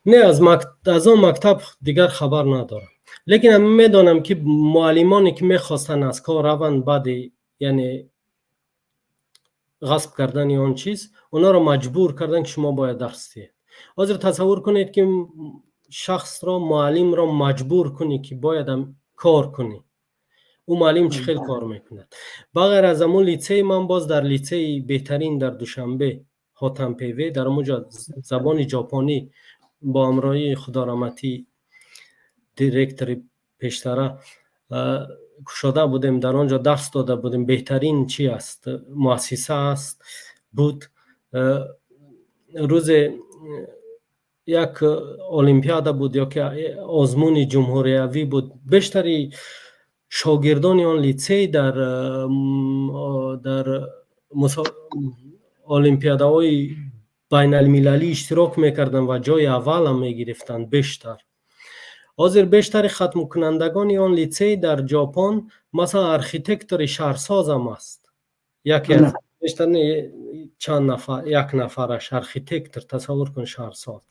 Не, аз он мактаб дигар хабар надорам, лекин медонам, ки муаллимоне ки мехостанд аз кор раванд баъди, яъне, ғасб кардани он чиз, онҳоро маҷбур карданд, ки шумо бояд дарс диҳед. Ҳозир тасаввур кунед, ки шахсро, муаллимро маҷбур кунӣ, ки бояд кор кунӣ. Ӯ муаллим чӣ хел кор мекунад? Ба ғайр аз ҳамун литсей, ман боз дар литсеи беҳтарин дар Душанбе, Хотам ПВ, дар ҳамун ҷо забони ҷопонӣ бо ҳамроҳии худораҳматӣ директори пештара кушода будем, дар он ҷо дарс дода будем. Беҳтарин чи аст, муассиса аст, буд. Рӯзе як олимпиада буд ё ки озмуни ҷумҳуриявӣ буд, бештари шогирдони он литсей дар олимпиадаҳои байналмилалӣ иштирок мекарданд ва ҷои аввалам мегирифтанд бештар. Ҳозир бештари хатмкунандагони он литсей дар Ҷопон, масалан, архитектори шаҳрсозам аст яке аз бештар, не, чанд нафар, як нафараш архитектор, тасаввур кун, шаҳрсоз,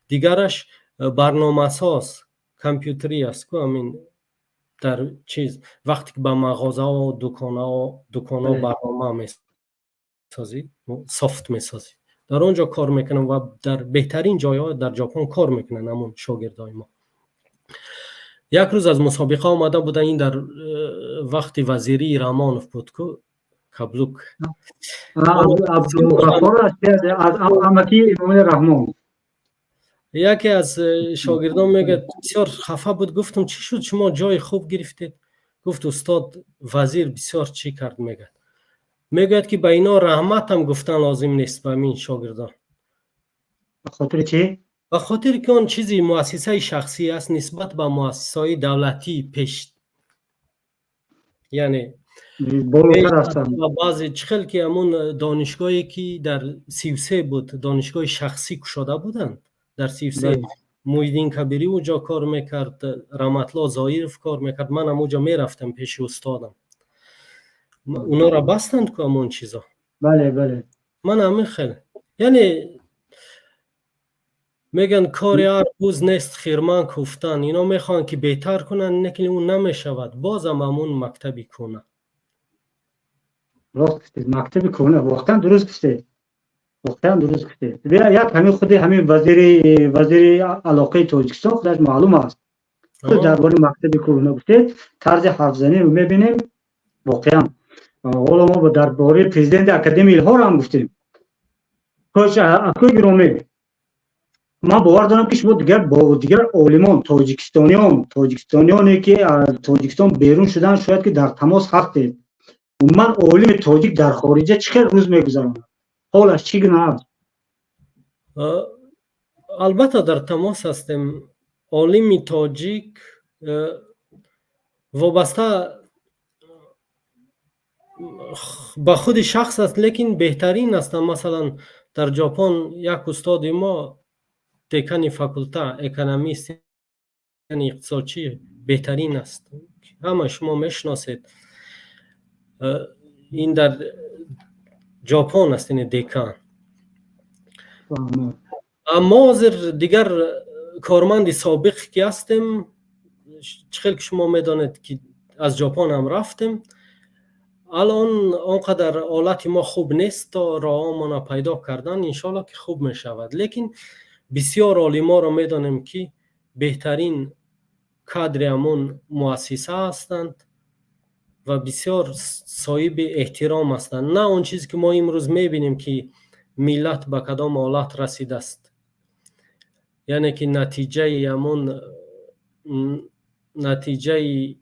дигараш барномасоз компютерӣ аст ку, ҳамин дар чиз, вақте ки ба мағозаҳо, дуконҳо барнома месозӣ, софт месозӣ, дар он ҷо кор мекунанд ва дар беҳтарин ҷойҳо дар Ҷопон кор мекунанд ҳамон шогирдои мо. Як рӯз аз мусобиқа омада буданд, ин дар вақти вазирии Рамонов буд ку, Каблук. Абдуғаффор аз амаки Эмомали Раҳмон. Яке аз шогирдон мегӯяд, бисёр хафа буд. Гуфтам: «Чӣ шуд, шумо ҷои хуб гирифтед?» Гуфт: «Устод, вазир бисёр чӣ кард, мегӯяд, ки ба ино раҳматам гуфтан лозим нест, ба ин шогирдон». Ба хотири чӣ? Ба хотире ки он чизи муассисаи шахсӣ аст, нисбат ба муассисаҳои давлатӣ пеш, яъне болотар ҳастанд. Баъзе чӣ хел ки ҳамун донишгоҳе ки дар 33 буд, донишгоҳи шахсӣ кушода буданд дар 33, Муҳиддин Кабирӣ уҷо кор мекард, Раҳматлло Зоиров кор мекард, ман ҳам уҷо мерафтам пеши устодам. Унора бастанд ку ҳамон чизо. Бале, бале. Ман ҳамин хел, яъне Мегӯянд, кори ҳар буз нест хирман кӯфтан. Ино мехоҳанд, ки беҳтар кунанд, лекин ӯ намешавад. Бозам ҳамун мактаби кӯна. Рост гуфтед, мактаби кӯна, воқеан дуруст гуфтед, воқеан дуруст гуфтед. Як ҳамин худи ҳамин вазири алоқаи Тоҷикистон худаш маълум аст. Дар бораи мактаби кӯҳна гуфтед, тарзи ҳарфзаниро мебинем. Воқеан, ҳоло мо дар бораи президенти Академияи илмҳоро ҳам гуфтем. Хош, акои гиромӣ, ман бовар дорам, ки шумо дигар бо дигар олимон, тоҷикистониёне, ки аз Тоҷикистон берун шуданд, шояд ки дар тамос ҳастед. Умуман, олими тоҷик дар хориҷа чӣ хел рӯз мегузаронад, ҳолаш чӣ гуна аст? Албатта, дар тамос ҳастем. Олими тоҷик вобаста ба худи шахс аст, лекин беҳтарин ҳастанд. Масалан, дар Ҷопон як устоди мо, декани факулта, экономист, яъне иқтисодчӣ, беҳтарин аст, ҳама шумо мешиносед. Ин дар Ҷопон аст, ин декан. Мо ҳозир дигар корманди собиқ ки ҳастем, чӣ хел ки шумо медонед, ки аз Ҷопон ҳам рафтем, алон он қадар ҳолати мо хуб нест то роҳҳомона пайдо кардан. Иншоалло, ки хуб мешавад, лекин бисёр олиморо медонем, ки беҳтарин кадри ҳамон муассиса ҳастанд ва бисёр соҳиби эҳтиром ҳастанд. На он чизе, ки мо имрӯз мебинем, ки миллат ба кадом ҳолат расидааст, яъне ки натиҷаи ҳамон натиҷаи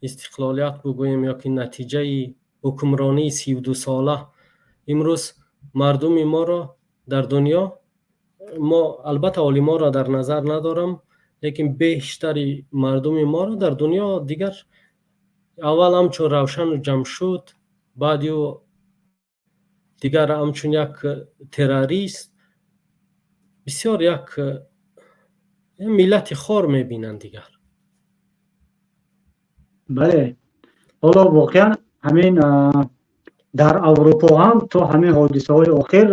истиқлолият бигӯем ё ки натиҷаи ҳукмронии 32сола. Имрӯз мардуми моро дар дунё, мо албатта олиморо дар назар надорам, лекин бештари мардуми моро дар дунё дигар аввал ҳамчун Равшану Ҷамшуд, баъди ӯ дигар ҳамчун як террорист, бисёр як миллати хор мебинанд дигар. Бале, ҳоло воқеан ҳамин дар Аврупо ҳам то ҳамин ҳодисаҳои охир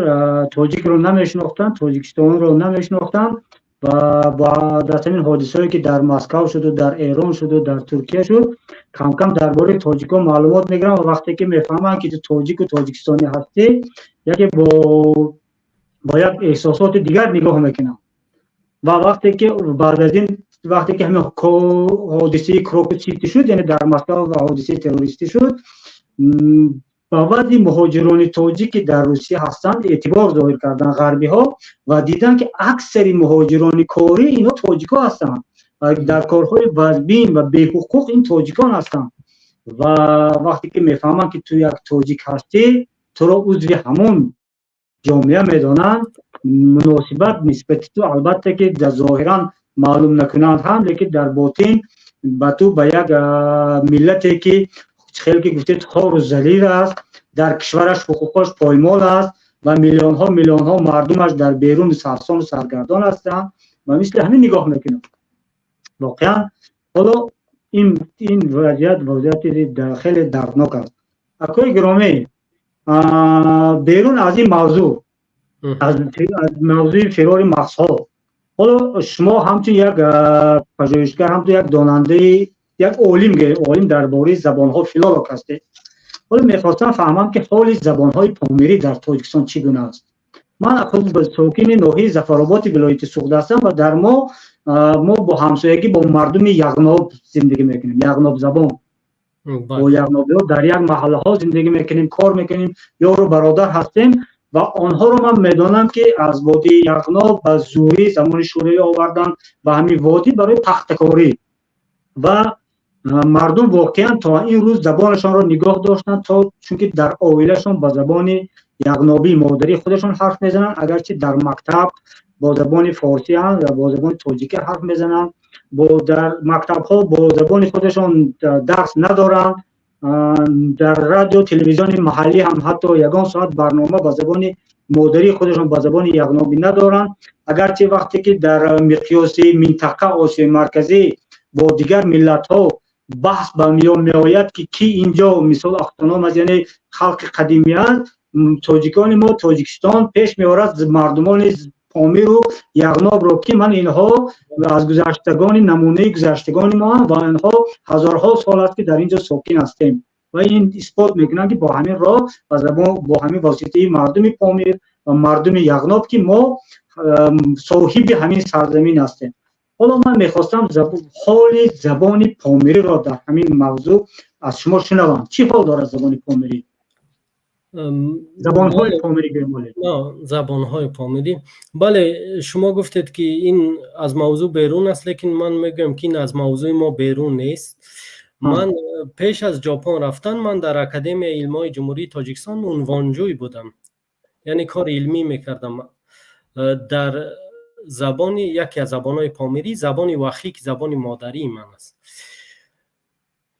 тоҷикро намешинохтанд, Тоҷикистонро намешинохтанд ва баъд аз ҳамин ҳодисаҳое, ки дар Москав шуду, дар Эрон шуду, дар Туркия шуд, камкам дар бораи тоҷикон маълумот мегиранд ва вақте ки мефаҳманд, ки ту тоҷику тоҷикистонӣ ҳастӣ, яке бо як эҳсосоти дигар нигоҳ мекунанд. Ва вақте ки баъд аз ин, вақте ки ҳамин ҳодисаи Крокус Сити шуд, яъне дар Москав ва ҳодисаи террористӣ шуд, ба баъди муҳоҷирони тоҷик, ки дар Русия ҳастанд, эътибор зоҳир карданд ғарбиҳо ва диданд, ки аксари муҳоҷирони корӣ ино тоҷикҳо ҳастанд ва дар корҳои вазбин ва беҳуқуқ ин тоҷикон ҳастанд. Ва вақте ки мефаҳманд, ки ту як тоҷик ҳастӣ, туро узви ҳамон ҷомеа медонанд, муносибат нисбати ту, албатта, ки зоҳиран маълум накунанд ҳам, лекин дар ботин ба ту, ба як миллате, ки хеле ки гуфтед, хору залил аст, дар кишвараш ҳуқуқош поймол аст ва миллионҳо миллионҳо мардумаш дар берун сарсону саргардон ҳастанд, ва мисли ҳамин нигоҳ мекунанд. Воқеан, ҳоло ин вазъият вазъияти хеле дарднок аст. Акои гиромӣ, берун аз ин мавзӯъ, аз мавзӯи фирори мағзҳо, ҳоло шумо ҳамчун як пажӯҳишгар, ҳамчун як донандаи, як олим дар бораи забонҳо, филолог ҳастед. Ҳоло мехостам фаҳмам, ки ҳоли забонҳои помирӣ дар Тоҷикистон чӣ гуна аст. Ман худ сокини ноҳияи Зафарободи вилояти Суғд ҳастам ва дар мо бо ҳамсоягӣ бо мардуми яғноб зиндагӣ мекунем, яғнобзабон. Бо яғнобиҳо дар як маҳаллаҳо зиндагӣ мекунем, кор мекунем, ёру бародар ҳастем. Ва онҳоро ман медонам, ки аз водии Яғноб ба зӯрӣ замони Шӯравӣ оварданд ба ҳамин водӣ барои пахтакорӣ. Ва мардум воқеан то ин рӯз забонашонро нигоҳ доштанд, то чунки дар оилашон ба забони яғнобии модарии худашон ҳарф мезананд, агарчи дар мактаб бо забони форсӣ ва бо забони тоҷикӣ ҳарф мезананд, бо дар мактабҳо бо забони худашон дарс надоранд, дар радио телевизиони маҳаллӣ ҳам ҳатто ягон соат барнома ба забони модарии худашон, ба забони яғнобӣ надоранд. Агарчи вақте ки дар миқёси минтақа, Осиёи Марказӣ, бо дигар миллатҳо баҳс ба миён меояд, ки ки инҷо мисол автоном аст, яъне халқи қадимӣ аст, тоҷикони мо, Тоҷикистон пеш меорад мардумони Помиру Яғнобро, ки ман инҳо аз гузаштагони, намунаи гузаштагони мо ва инҳо ҳазорҳо сол аст, ки дар ин ҷо сокин ҳастем, ва ин исбот мекунанд, ки бо ҳамин роҳ ва забон, бо ҳамин воситаи мардуми Помир ва мардуми Яғноб, ки мо соҳиби ҳамин сарзамин ҳастем. Ҳоло ман мехостам ҳоли забони помириро дар ҳамин мавзӯъ аз шумо шунавам. Чӣ ҳол дорад забони помирӣ, забонҳои помирӣ гӯем? Забонҳои помирӣ, бале. Шумо гуфтед, ки ин аз мавзӯъ берун аст, лекин ман мегӯям, ки ин аз мавзӯи мо берун нест. Ман пеш аз Ҷопон рафтан ман дар Академияи илмҳои Ҷумҳурии Тоҷикистон унвонҷӯй будам, яъне кори илмӣ мекардам дар забони, яке аз забонҳои помирӣ, забони вахӣ, ки забони модарии ман аст.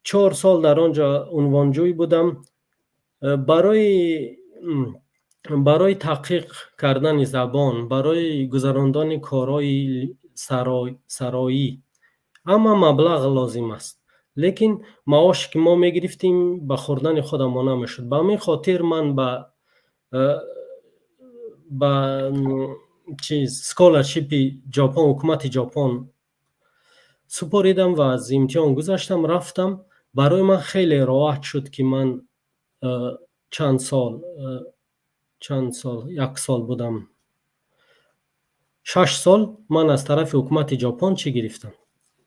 4 сол дар он ҷо унвонҷӯй будам. Барои таҳқиқ кардани забон, барои гузарондани корҳои сароӣ ҳама маблағ лозим аст, лекин маоше, ки мо мегирифтем, ба хӯрдани худамон намешуд. Ба ҳамин хотир ман ба чиз, scholarship и Ҷопон, ҳукумати Ҷопон супоридам ва аз имтиҳон гузаштам, рафтам. Барои ман хеле роҳат шуд, ки ман чанд сол, як сол будам, 6 сол ман аз тарафи ҳукумати Ҷопон чӣ гирифтам?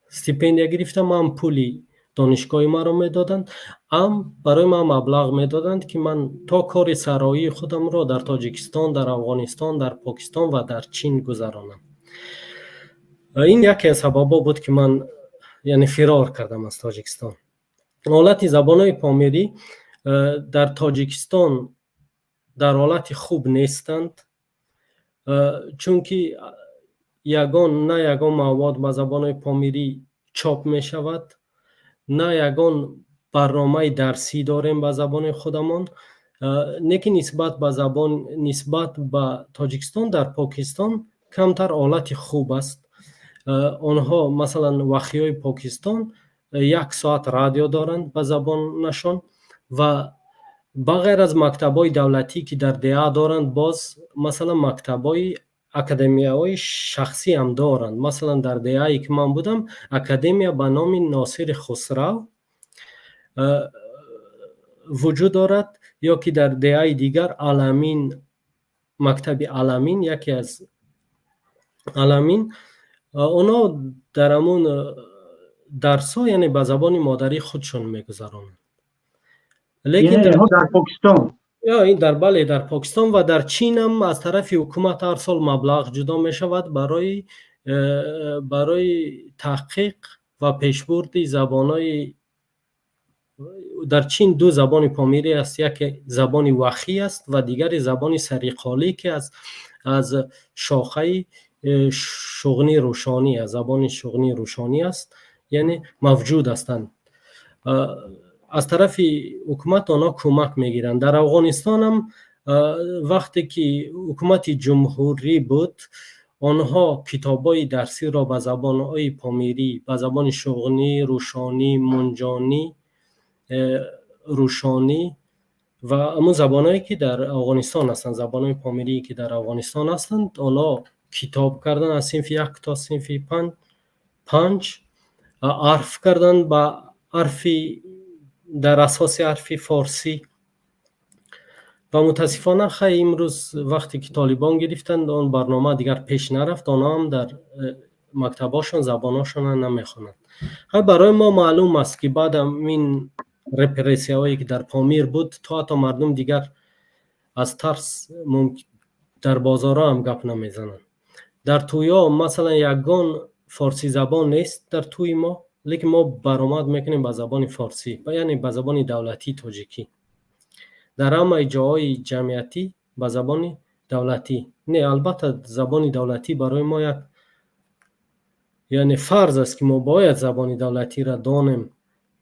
Стипендия гирифтам. Ҳам пули донишгоҳи маро медоданд, ҳам барои ман маблағ медоданд, ки ман то кори сароии худамро дар Тоҷикистон, дар Афғонистон, дар Покистон ва дар Чин гузаронам. Ин яке аз сабабҳо буд, ки ман, яъне, фирор кардам аз Тоҷикистон. Ҳолати забонҳои помирӣ дар Тоҷикистон дар ҳолати хуб нестанд, чунки ягон, на ягон мавод ба забонҳои помирӣ чоп мешавад, на ягон барномаи дарсӣ дорем ба забони худамон. Не ки нисбат ба забон, нисбат ба Тоҷикистон дар Покистон камтар ҳолати хуб аст. Онҳо, масалан, вахиҳои Покистон як соат радио доранд ба забонашон ва ба ғайр аз мактабҳои давлатӣ, ки дар деҳа доранд, боз, масалан, мактабҳои академияҳои шахсӣ ҳам доранд. Масалан, дар деҳае, ки ман будам, академия ба номи Носири Хусрав вуҷуд дорад, ё ки дар деҳаи дигар Аламин, мактаби Аламин, яке аз Аламин. Онҳо дар ҳамон дарсҳо, яъне, ба забони модарии худшон мегузаронанд. Лекин дар Покистон? Ин дар, бале, дар Покистон ва дар Чинам аз тарафи ҳукумат ҳар сол маблағ ҷудо мешавад барои таҳқиқ ва пешбурди забонҳои. Дар Чин ду забони помирӣ аст: яке забони вахӣ аст ва дигаре забони сариқолӣ, ки аз шохаи шуғни рӯшонӣ, аз забони шуғни рӯшонӣ аст, яъне мавҷуд ҳастанд. Аз тарафи ҳукумат онҳо кӯмак мегиранд. Дар Афғонистонам, вақте ки ҳукумати ҷумҳурӣ буд, онҳо китобҳои дарсиро ба забонҳои помирӣ, ба забони шуғнӣ, рӯшонӣ, мунҷонӣ, рӯшонӣ ва ҳамун забонҳое, ки дар Афғонистон ҳастанд, забонҳои помирие, ки дар Афғонистон ҳастанд, онҳо китоб карданд аз синфи як то синфи панҷ, ҳарф карданд ба ҳарфи, дар асоси ҳарфи форсӣ. Ва мутаассифона, хай, имрӯз, вақте ки толибон гирифтанд, он барнома дигар пеш нарафт. Онҳо ҳам дар мактабҳошон забонҳошонро намехонанд. Хай, барои мо маълум аст, ки баъдам ин репрессияҳое, ки дар Помир буд, то ҳатто мардум дигар аз тарс дар бозорҳо ҳам гап намезананд. Дар тӯйҳо, масалан, ягон форсизабон нест дар тӯи мо, лекин мо баромад мекунем ба забони форсӣ, яъне ба забони давлатии тоҷикӣ. Дар ҳамаи ҷоҳои ҷамъиятӣ ба забони давлатӣ не. Албатта, забони давлатӣ барои мо як, яъне, фарз аст, ки мо бояд забони давлатиро донем.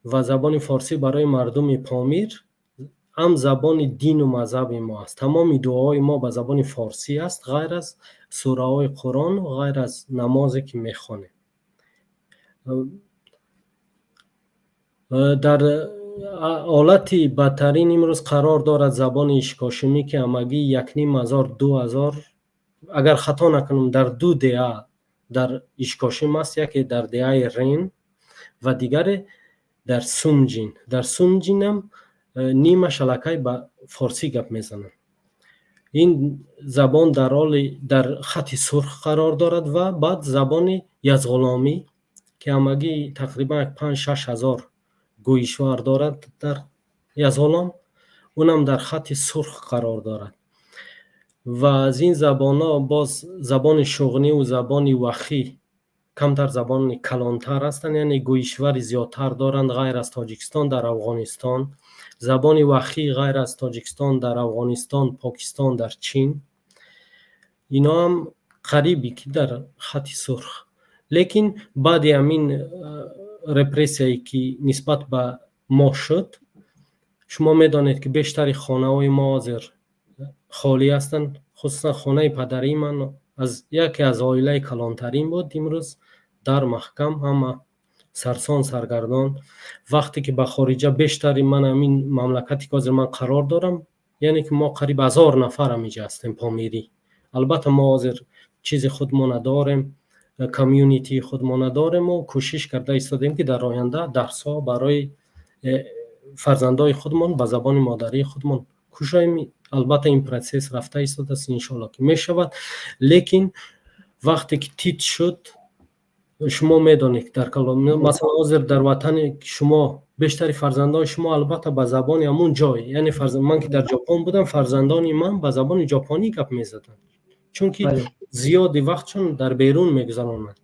Ва забони форсӣ барои мардуми Помир ҳам забони дину мазҳаби мо аст. Тамоми дуоҳои мо ба забони форсӣ аст, ғайр аз сураҳои Қуръон, ғайр аз намозе, ки мехонем. Дар ҳолати бадтарин имрӯз қарор дорад забони ишкошимӣ, ки ҳамагӣ 1500, 2000 Агар хато накунам, дар ду деҳа дар Ишкошим аст, яке дар деҳаи Рен ва дигаре дар Сумҷин. Дар Сумҷинам нимаш аллакай ба форсӣ гап мезананд. Ин забон дар ҳоли дар хати сурх қарор дорад. Ва баъд забони язғуломӣ, ки ҳамагӣ тақрибан як 5-6 ҳазор гӯишвар дорад дар Язғулом, унам дар хати сурх қарор дорад. Ва аз ин забонҳо боз забони шуғниву забони вахӣ камтар забони калонтар ҳастанд, яъне гӯишвари зиёдтар доранд. Ғайр аз Тоҷикистон дар Афғонистон забони вахӣ, ғайр аз Тоҷикистон дар Афғонистон, Покистон, дар Чин. Иноам қарибе ки дар хати сурх. Лекин баъди ҳамин репрессияе, ки нисбат ба мо шуд, шумо медонед, ки бештари хонаҳои мо ҳозир холӣ ҳастанд. Хусусан хонаи падарии ман аз яке аз оилаи калонтарин буд, имрӯз дар маҳкам, ҳама сарсон саргардон. Вақте ки ба хориҷа бештари ман ҳамин мамлакате, ки ҳозир ман қарор дорам, яъне ки мо қариб 1000 нафар ҳамиҷа ҳастем, помирӣ. Албатта, мо ҳозир чизи худмона дорем, community худмона дорему кӯшиш карда истодем, ки дар оянда дарсҳо барои фарзандои худмон ба забони модарии худмон кушоем. Албатта, ин процесс рафта истодааст, иншоалло, ки мешавад. Лекин вақте ки ТИТ шуд, шумо медонед, дар масалан, ҳозир дар ватани шумо бештари фарзандони шумо, албатта, ба забони ҳамун ҷой, яъне ман ки дар Ҷопон будам, фарзандони ман ба забони ҷопонӣ гап мезаданд, чунки зиёди вақтшон дар берун мегузаронанд.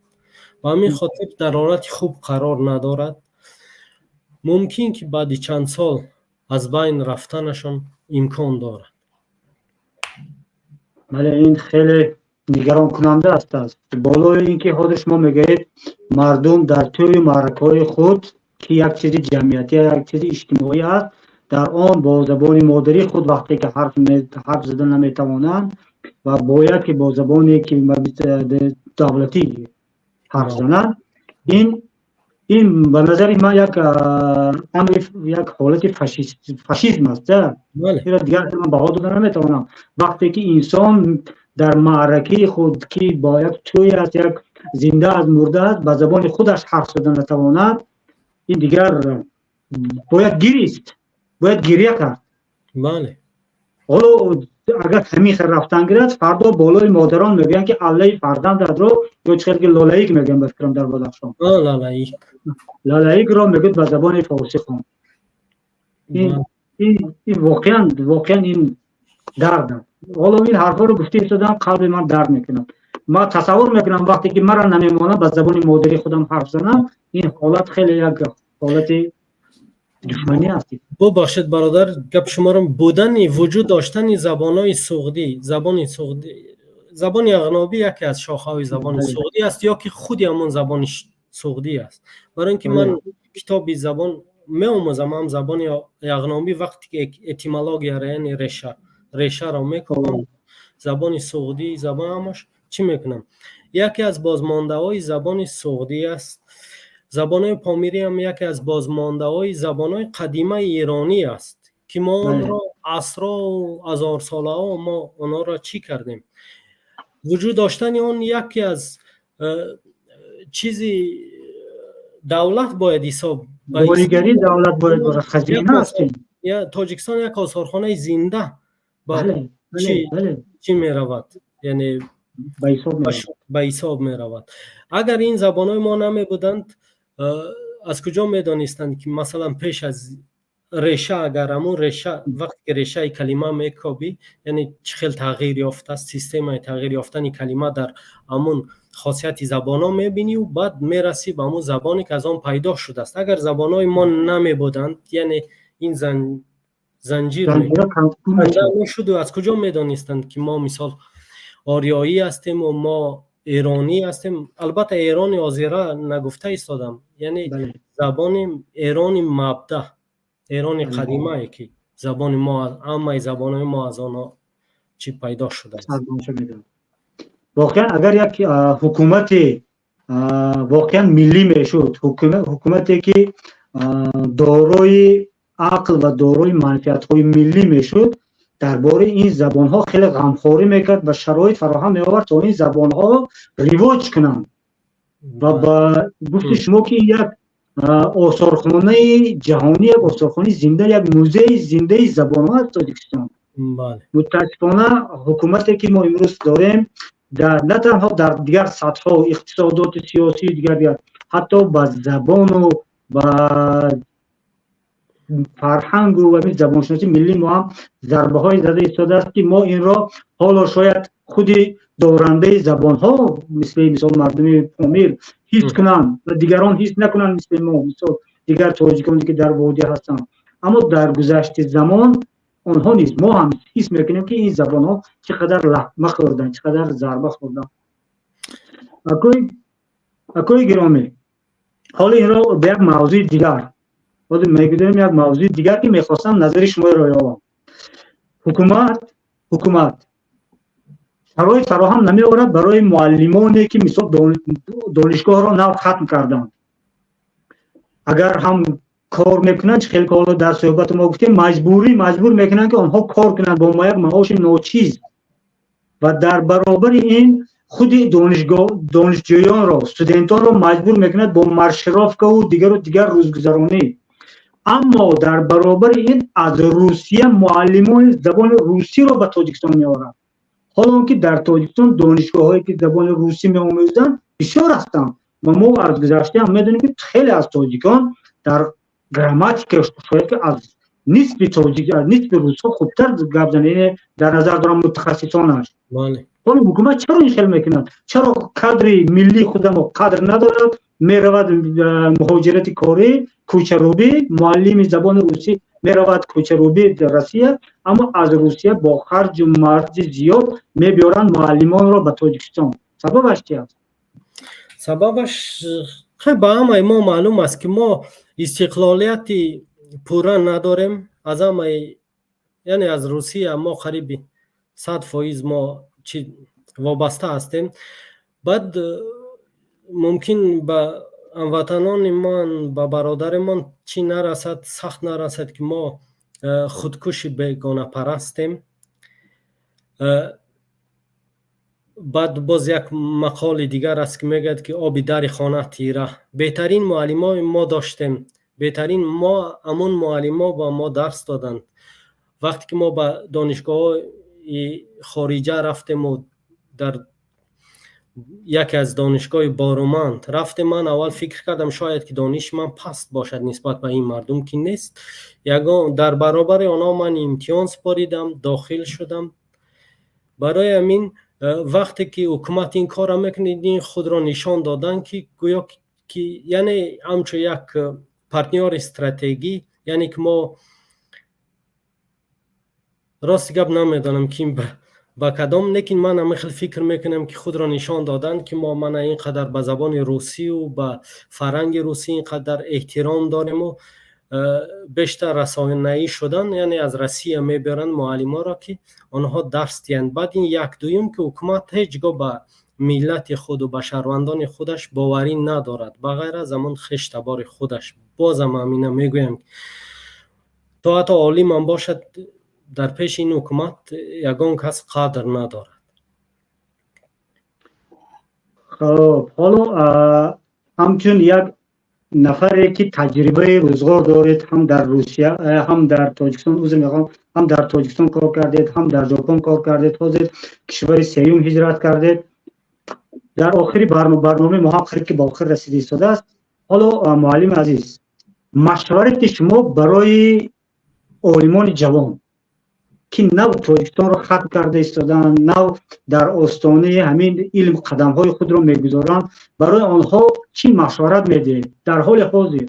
Ба ҳамин хотир дар ҳолати хуб қарор надорад. Мумкин ки баъди чанд сол аз байн рафтанашон имкон дорад. Бале, ин хеле нигаронкунанда аст. Болои ин ки ҳозир шумо мегӯед, мардум дар тӯю маъракаҳои худ, ки як чизи ҷамъиятӣ, як чизи иҷтимоӣ аст, дар он бо забони модарии худ вақте ки ҳарф зада наметавонанд ва бояд ки бо забоне ки давлатӣ ҳарф зананд, ин ба назари ман як амри, як ҳолати фашизм аст. Инро дигар ман баҳо дода наметавонам. Вақте ки инсон дар маъракаи худ, ки бо як тӯй аст, як зинда аз мурда аст, ба забони худаш ҳарф зада натавонад, ин дигар бояд гирист, бояд гиря кард. Ҳоло агар ҳамин хел рафтан гирад, фардо болои модарон мегӯянд, ки аллаи фарзандатро, ё чӣ хел ки лолаик мегӯянд, ба фикрам, дар Бадахшон. Лалаик. Лалаикро мегӯяд, ба забони форсӣ хон. Ин воқеан ин дард. Ҳоло ин ҳарфҳоро гуфта истодам, қалби ман дард мекунад. Ман тасаввур мекунам, вақте ки маро намемонад ба забони модарии худам ҳарф занам, ин ҳолат хеле як ҳолати душманӣ аст. Бубахшед, бародар, гап шуморо. Будани, вуҷуд доштани забонҳои суғдӣ, забони суғдӣ, забони ағнобӣ яке аз шохаҳои забони суғдӣ аст ё ки худи ҳамон забони суғдӣ аст. Барои ин ки ман китоби забон меомӯзам, ҳам забони яғнобӣ, вақте ки этимологияро, яъне решаро мекунам, забони суғдӣ, забон ҳамаш чӣ мекунам, яке аз бозмондаҳои забони суғдӣ аст. Забонҳои помирӣ ҳам яке аз бозмондаҳои забонҳои қадимаи эронӣ аст, ки мо онро асрҳову ҳазорсолаҳо мо онҳоро чӣ кардем. Вуҷуд доштани он яке аз чизи давлат бояд ҳисоб. Боигарии давлат бояд бошад, хазина аст. Тоҷикистон як осорхонаи зинда ба чӣ меравад, яъне ба ҳисоб меравад. Агар ин забонҳои мо намебуданд, аз куҷо медонистанд, ки масалан пеш аз реша, агар ҳамун реша, вақте ки решаи калима мекобӣ, яъне чӣ хел тағйир ёфтааст, системаи тағйир ёфтани калима дар ҳамун хосияти забонҳо мебинию баъд мерасӣ ба ҳамун забоне, ки аз он пайдо шудааст. Агар забонҳои мо намебуданд, яъне ин занҷир мешуду аз куҷо медонистанд, ки мо мисол ориёӣ ҳастему мо эронӣ ҳастем? Албатта, эрони ҳозира нагуфта истодам, яъне забони эрони мабда, эрони қадимае, ки забони мо, ҳамаи забонҳои мо аз онҳо чӣ пайдо шудааст. Воқеан, агар як ҳукумати воқеан миллӣ мешуд, ҳукумате ки дорои ақл ва дорои манфиатҳои миллӣ мешуд. Дар бораи ин забонҳо хеле ғамхорӣ мекард ва шароит фароҳам меовард, то ин забонҳо ривоҷ кунанд. Ва ба гуфти шумо, ки як осорхонаи ҷаҳонӣ, як осорхонаи зинда, як музеи зиндаи забонҳо аст Тоҷикистон. Мутаассифона, ҳукумате, ки мо имрӯз дорем, на танҳо дар дигар сатҳҳо, иқтисодоти, сиёсӣ, дигар дигар, ҳатто ба забону ба фарҳангу ва забоншиносии миллии мо ҳам зарбаҳое зада истодааст, ки мо инро ҳоло шояд худи дорандаи забонҳо, мисли мисол мардуми Помир, ҳис кунанд ва дигарон ҳис накунанд, мисли мо, мисол дигар тоҷиконе, ки дар водӣ ҳастанд. Аммо дар гузашти замон онҳо низ, мо ҳам ҳис мекунем, ки ин забонҳо чӣ қадар латма хӯрданд, чӣ қадар зарба хӯрданд. Акои гиромӣ, ҳоло инро ба як мавзӯи дигар ҳозир мегузорем, як мавзӯи дигар, ки мехостам назари шуморо ёбам. Ҳукумат шароит фароҳам намеорад барои муаллимоне, ки мисол донишгоҳро нав хатм карданд. Агар ҳам кор мекунанд, хеле ҳоло дар суҳбати мо гуфтем, маҷбурӣ маҷбур мекунанд, ки онҳо кор кунанд бо як маоши ночиз, ва дар баробари ин худи донишгоҳ донишҷӯёнро, студентонро маҷбур мекунад бо маршировкаву дигару дигар рӯзгузаронӣ. Аммо дар баробари ин аз Русия муаллимони забони русиро ба Тоҷикистон меорад, ҳоло ки дар Тоҷикистон донишгоҳҳое, ки забони русӣ меомӯзанд, бисёр ҳастанд. Ва мо аз гузашта ҳам медонем, ки хеле аз тоҷикон дар грамматика шояд ки аз нисфи тоҷик, аз нисфи русҳо хубтар гап занед, дар назар дорам мутахассисонаш. Ҳоло ҳукумат чаро ин хел мекунад? Чаро кадри миллии худамо қадр надорад, меравад муҳоҷирати корӣ, кӯчарӯбӣ, муаллими забони русӣ меравад кӯчарӯбӣ дар Россия, аммо аз Русия бо харҷу марҷи зиёд мебиёранд муаллимонро ба Тоҷикистон? Сабабаш чи аст? Сабабаш ба ҳамаи мо маълум аст, ки мо истиқлолияти пурра надорем аз ҳамаи, яъне аз Русия мо қариби 100% мо чи вобаста ҳастем. Баъд мумкин ба ҳамватанони ман, ба бародаримон чӣ нарасад, сахт нарасад, ки мо худкуши бегонапарастем. Баъд боз як мақоли дигар аст, ки мегӯяд, ки оби дари хона тира. Беҳтарин муаллимои мо доштем, беҳтарин мо, ҳамун муаллимо ба мо дарс доданд. Вақте ки мо ба донишгоҳҳои хориҷа рафтему дар яке аз донишгоҳи Боруманд рафтем, ман аввал фикр кардам, шояд ки дониши ман паст бошад нисбат ба ин мардум, ки нест. Ягон дар баробари онҳо ман имтиҳон супоридам, дохил шудам. Барои ҳамин вақте ки ҳукумат ин корро мекунад, ин худро нишон додан, ки гӯё ки яъне ҳамчун як партнёри стратегӣ, яъне ки мо, рости гап, намедонам, ки ба кадом, лекин ман ҳамин хел фикр мекунам, ки худро нишон доданд, ки мо мана ин қадар ба забони русию ба фарҳанги русӣ ин қадар эҳтиром дориму бештар расонаӣ шудан, яъне аз Россия мебаранд муаллиморо, ки онҳо дарс диҳанд. Баъд ин як. Дуюм, ки ҳукумат ҳеҷ гоҳ ба миллати худу ба шаҳрвандони худаш боварӣ надорад, ба ғайр аз ҳамон хештабори худаш. Бозам ҳамина мегӯям, то ҳатто олимам бошад, дар пеши ин ҳукумат ягон кас қадр надорад. Хоб, ҳоло ҳамчун як нафаре, ки таҷрибаи рӯзғор доред, ҳам дар Русия, ҳам дар Тоҷикистон, узр мехоҳам, ҳам дар Тоҷикистон кор кардед, ҳам дар Жопон кор кардед, ҳозир кишвари сеюм ҳиҷрат кардед. Дар охири барномаи мо ҳам қариб ки ба охир расида истодааст. Ҳоло, муаллими азиз, машварати шумо барои олимони ҷавон, ки нав Тоҷикистонро хатм карда истодаанд, нав дар остонаи ҳамин илм қадамҳои худро мегузоранд, барои онҳо чӣ машварат медиҳед, дар ҳоли ҳозир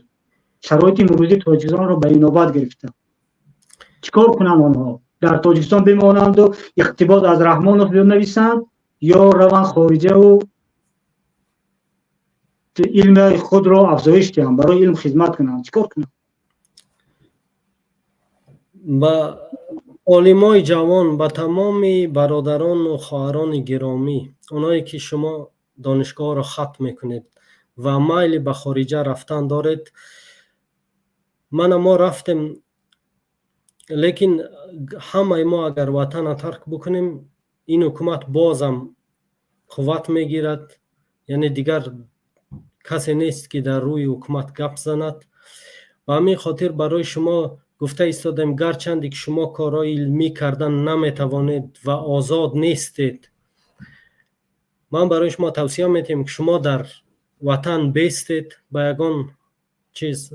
шароити имрӯзии Тоҷикистонро ба инобат гирифта, чӣ кор кунанд онҳо? Дар Тоҷикистон бимонанду иқтибос аз Раҳмонов бинависанд ё раванд хориҷаву илми худро афзоиш диҳанд, барои илм хизмат кунанд? Чӣ кор кунанд? Ба олимои ҷавон, ба тамоми бародарону хоҳарони гиромӣ, оное ки шумо донишгоҳро хатм мекунед ва майли ба хориҷа рафтан доред, мана мо рафтем. Лекин ҳамаи мо агар ватана тарк бикунем, ин ҳукумат бозам қувват мегирад, яъне дигар касе нест, ки дар рӯи ҳукумат гап занад. Ба ҳамин хотир барои шумо гуфта истодем, гарчанде ки шумо корҳои илмӣ кардан наметавонед ва озод нестед, ман барои шумо тавсия медиҳем, ки шумо дар ватан бестед, ба ягон чиз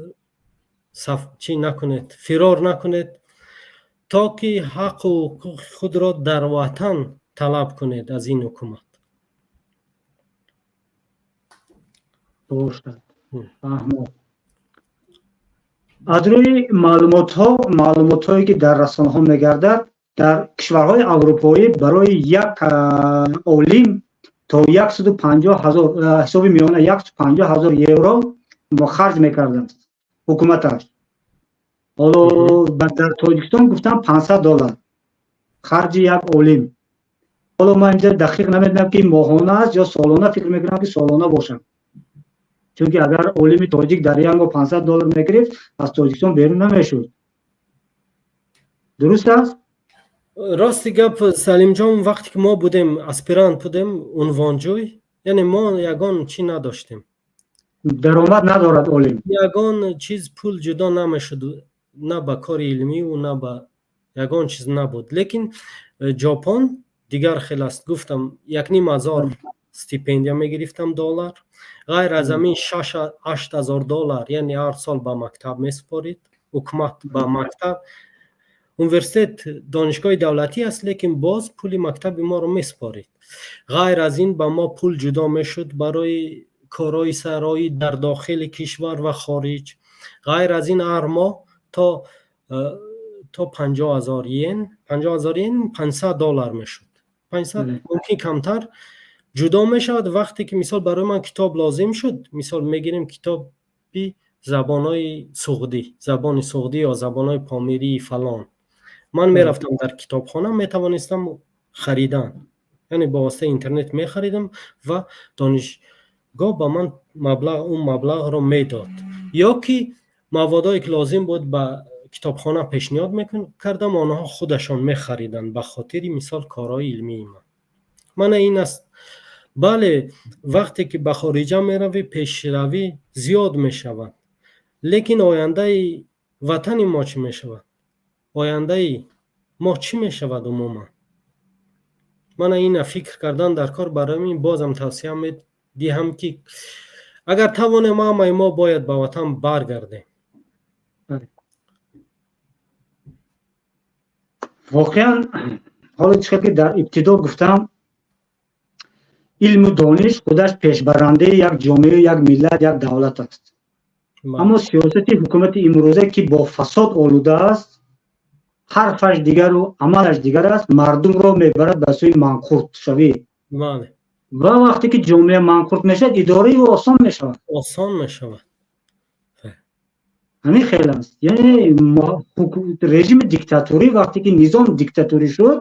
чӣ накунед, фирор накунед, то ки ҳаққу ҳуқуқи худро дар ватан талаб кунед аз ин ҳукумат. Бошад, фаҳмод. Аз рӯи маълумотҳое, ки дар расонаҳо мегардад, дар кишварҳои аврупоӣ барои як олим то 150 000, ҳисоби миёна 150 000 евро харҷ мекарданд ҳукуматаш. Ҳоло дар Тоҷикистон гуфтам, 500 доллар харҷи як олим. Ҳоло ман инҷа дақиқ намедонам, ки моҳона аст ё солона, фикр мекунам, ки солона бошад, чунки агар олими тоҷик дар як моҳ 500 доллар мегирифт, аз Тоҷикистон берун намешуд. Дуруст аст? Рости гап, Салимҷон, вақте ки мо будем, аспирант будем, унвонҷӯй, яъне мо ягон чӣ надоштем. Даромад надорад олим. Ягон чиз, пул ҷудо намешуд, на ба кори илмиву на ба ягон чиз набуд. Лекин Ҷопон дигар хел аст. Гуфтам, 1500 стипендия мегирифтам доллар, ғайр аз ҳамин 8000 доллар, яъне ҳар сол ба мактаб месупорид ҳукумат, ба мактаб. Университет донишгоҳи давлатӣ аст, лекин боз пули мактаби моро месупорид. Ғайр аз ин ба мо пул ҷудо мешуд барои корҳои сароӣ дар дохили кишвар ва хориҷ. Ғайр аз ин ҳар моҳ то 50 000 йен, 50 000 йен 500 доллар мешуд, 500, мумкин камтар, ҷудо мешавад. Вақте ки, мисол, барои ман китоб лозим шуд, мисол мегирем, китоби забонҳои суғдӣ, забони суғдӣ ё забонҳои помирии фалон, ман мерафтам дар китобхона, метавонистам харидан, яъне ба воситаи интернет мехаридам ва донишгоҳ ба ман маблағ, он маблағро медод, ё ки маводое ки лозим буд, ба китобхона пешниҳод мекардам, онҳо худашон мехариданд ба хотири, мисол, корҳои илмии ман. Мана ин аст. Бале, вақте ки ба хориҷа меравӣ, пешравӣ зиёд мешавад, лекин ояндаи ватани мо чӣ мешавад? Ояндаи мо чӣ мешавад умуман? Мана ина фикр кардан дар кор. Барои ин бозам тавсия медиҳам, ки агар тавонем, ҳамаи мо бояд ба ватан баргардем. Воқеан, ҳоло чӣ хел ки дар ибтидо гуфтам, илму дониш худаш пешбарандаи як ҷомеа, як миллат, як давлат аст. Аммо сиёсати ҳукумати имрӯза, ки бо фасод олуда аст, ҳарфаш дигару амалаш дигар аст, мардумро мебарад ба сӯи манқуртшавӣ. Ва вақте ки ҷомеа манқурт мешавад, идораи ӯ осон мешавад. Осон мешавад. Ҳамин хел аст. Яъне режими диктаторӣ, вақте ки низом диктаторӣ шуд,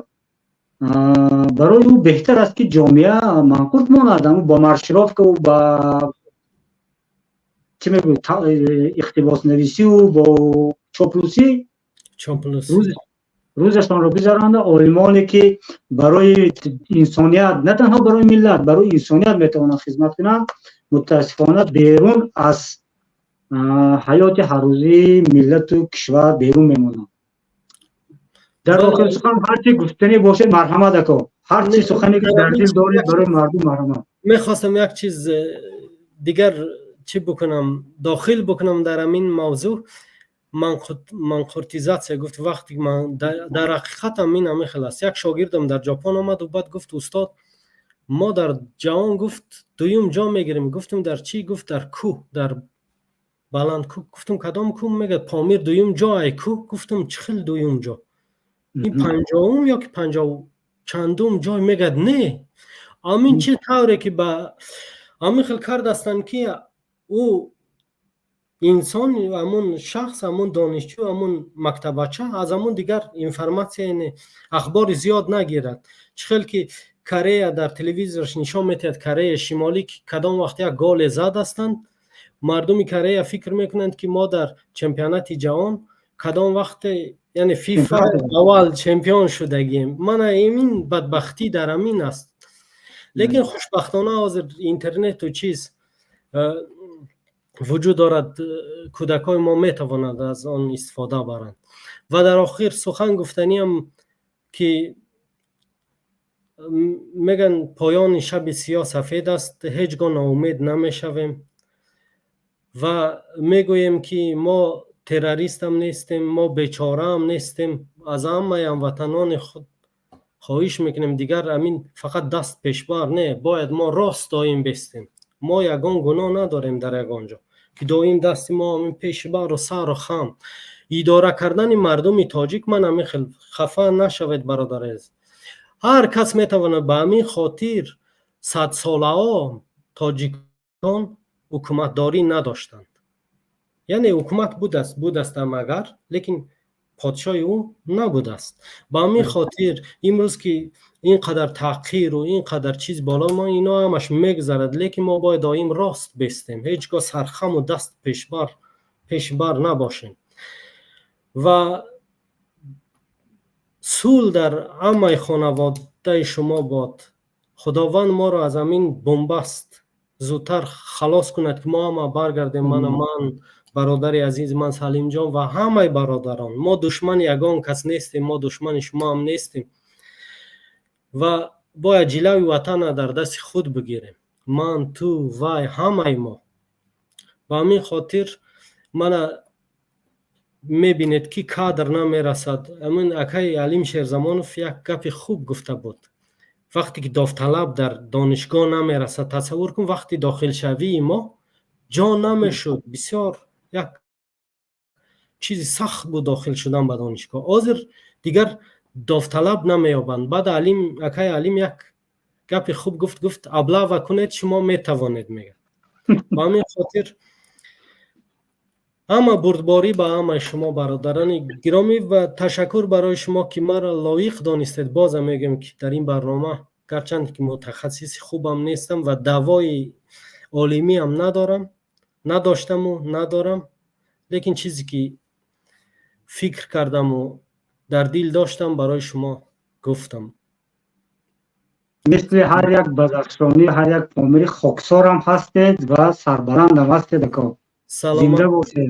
барои ӯ беҳтар аст, ки ҷомеа манқурт монад, аммо бо маршировкаву ба чӣ мегӯ, иқтибоснависиву бо чоплусӣ рӯзашонро бигзаронда. Олимоне, ки барои инсоният, на танҳо барои миллат, барои инсоният метавонанд хизмат кунанд, мутаассифона берун аз ҳаёти ҳаррӯзии миллату кишвар берун мемонанд. Дар охир сухан ҳарчи гуфтанӣ бошед, марҳамат, ако, ҳарчи сухане ки дар дил доред, барои мардум, марҳамат. Мехостам як чиз дигар чӣ бикунам, дохил бикунам дар ҳамин мавзӯъ. Манқуртизация гуфт. Вақте дар ҳақиқатам ин ҳамин хел аст. Як шогирдам дар Ҷопон омаду баъд гуфт: «Устод, мо дар ҷаҳон, гуфт, дуюм ҷо мегирем». Гуфтум: «Дар чӣ?» Гуфт: «Дар кӯҳ, дар баланд кӯҳ». Гуфтум: «Кадом кӯҳ?» Мегӯяд: «Помир дуюм ҷо ай кӯҳ». Гуфтум: «Чӣ хел дуюм ҷо? Ин 50-ум ё ки 50 чандум ҷой?» Мегӯяд: «Не, амин чӣ тавре ки ба ҳамин хел кардастанд, ки ӯ инсон, ҳамун шахс, ҳамун донишҷӯ, ҳамун мактабача аз ҳамун дигар информация, ахбори зиёд нагирад». Чӣ хел ки Корея дар телевизорш нишон медиҳад, Кореяи Шимолӣ, ки кадом вақт як голе задастанд, мардуми Корея фикр мекунанд, ки мо дар чемпионати ҷаҳон кадом вақте Яъне ФИФА аввал чемпион шудагием. Мана ин бадбахтӣ дар ҳамин аст. Лекин хушбахтона ҳозир интернету чиз вуҷуд дорад, кӯдакҳои мо метавонанд аз он истифода баранд. Ва дар охир сухан гуфтаниам, ки мегӯянд, поёни шаби сиёҳ сафед аст. Ҳеҷ гоҳ ноумед намешавем ва мегӯем, ки мо террористам нестем, мо бечораам нестем. Аз ҳамаи ҳамватанони худ хоҳиш мекунем, дигар амин фақат даст пешбар не, бояд мо рост доим бестем. Мо ягон гуноҳ надорем дар ягон ҷо, ки доим дасти мо амин пешбару сару хам. Идора кардани мардуми тоҷик, ман ҳамин хел, хафа нашавед, бародари азиз, ҳар кас метавонад. Ба ҳамин хотир садсолаҳо тоҷикон ҳукуматдорӣ надоштанд. Яъне ҳукумат будааст, будастам агар, лекин подшоҳи ӯ набудааст. Ба ҳамин хотир имрӯз ки ин қадар таҳқиру ин қадар чиз боло мо, ино ҳамаш мегузарад, лекин мо бояд доим рост бестем, ҳеҷ гоҳ сархаму даст пешбар набошем. Ва сулҳ дар ҳамаи хонаводаи шумо бод. Худованд моро аз ҳамин бунбаст зудтар халос кунад, ки мо ҳама баргардем. Мана ман, бародари азизи ман Салимҷон ва ҳамаи бародарон, мо душмани ягон кас нестем, мо душмани шумо ҳам нестем ва бояд ҷилави ватанро дар дасти худ бигирем. Ман, ту, вай, ҳамаи мо. Ба ҳамин хотир мана мебинед, ки кадр намерасад. Ҳамин акаи Алим Шерзамонов як гапи хуб гуфта буд: вақте ки довталаб дар донишгоҳ намерасад, тасаввур кун, вақти дохилшавии мо ҷо намешуд, бисёр як чизи сахт буд дохил шудан ба донишгоҳ. Ҳозир дигар довталаб намеёбанд. Баъд Алим, акаи Алим як гапи хуб гуфт, гуфт: «Облава кунед, шумо метавонед», мегӯяд. Ба ҳамин хотир ҳама бурдборӣ ба ҳамаи шумо, бародарони гиромӣ, ва ташаккур барои шумо, ки маро лоиқ донистед. Бозам мегӯям, ки дар ин барнома, гарчанд ки мутахассиси хубам нестам ва даъвои олимиам надорам, надоштаму надорам, лекин чизе ки фикр кардаму дар дил доштам, барои шумо гуфтам. Мисли ҳар як бадахшонӣ, ҳар як помири, хоксорам ҳастед ва сарбаландам ҳастед, ако. Зинда бошед,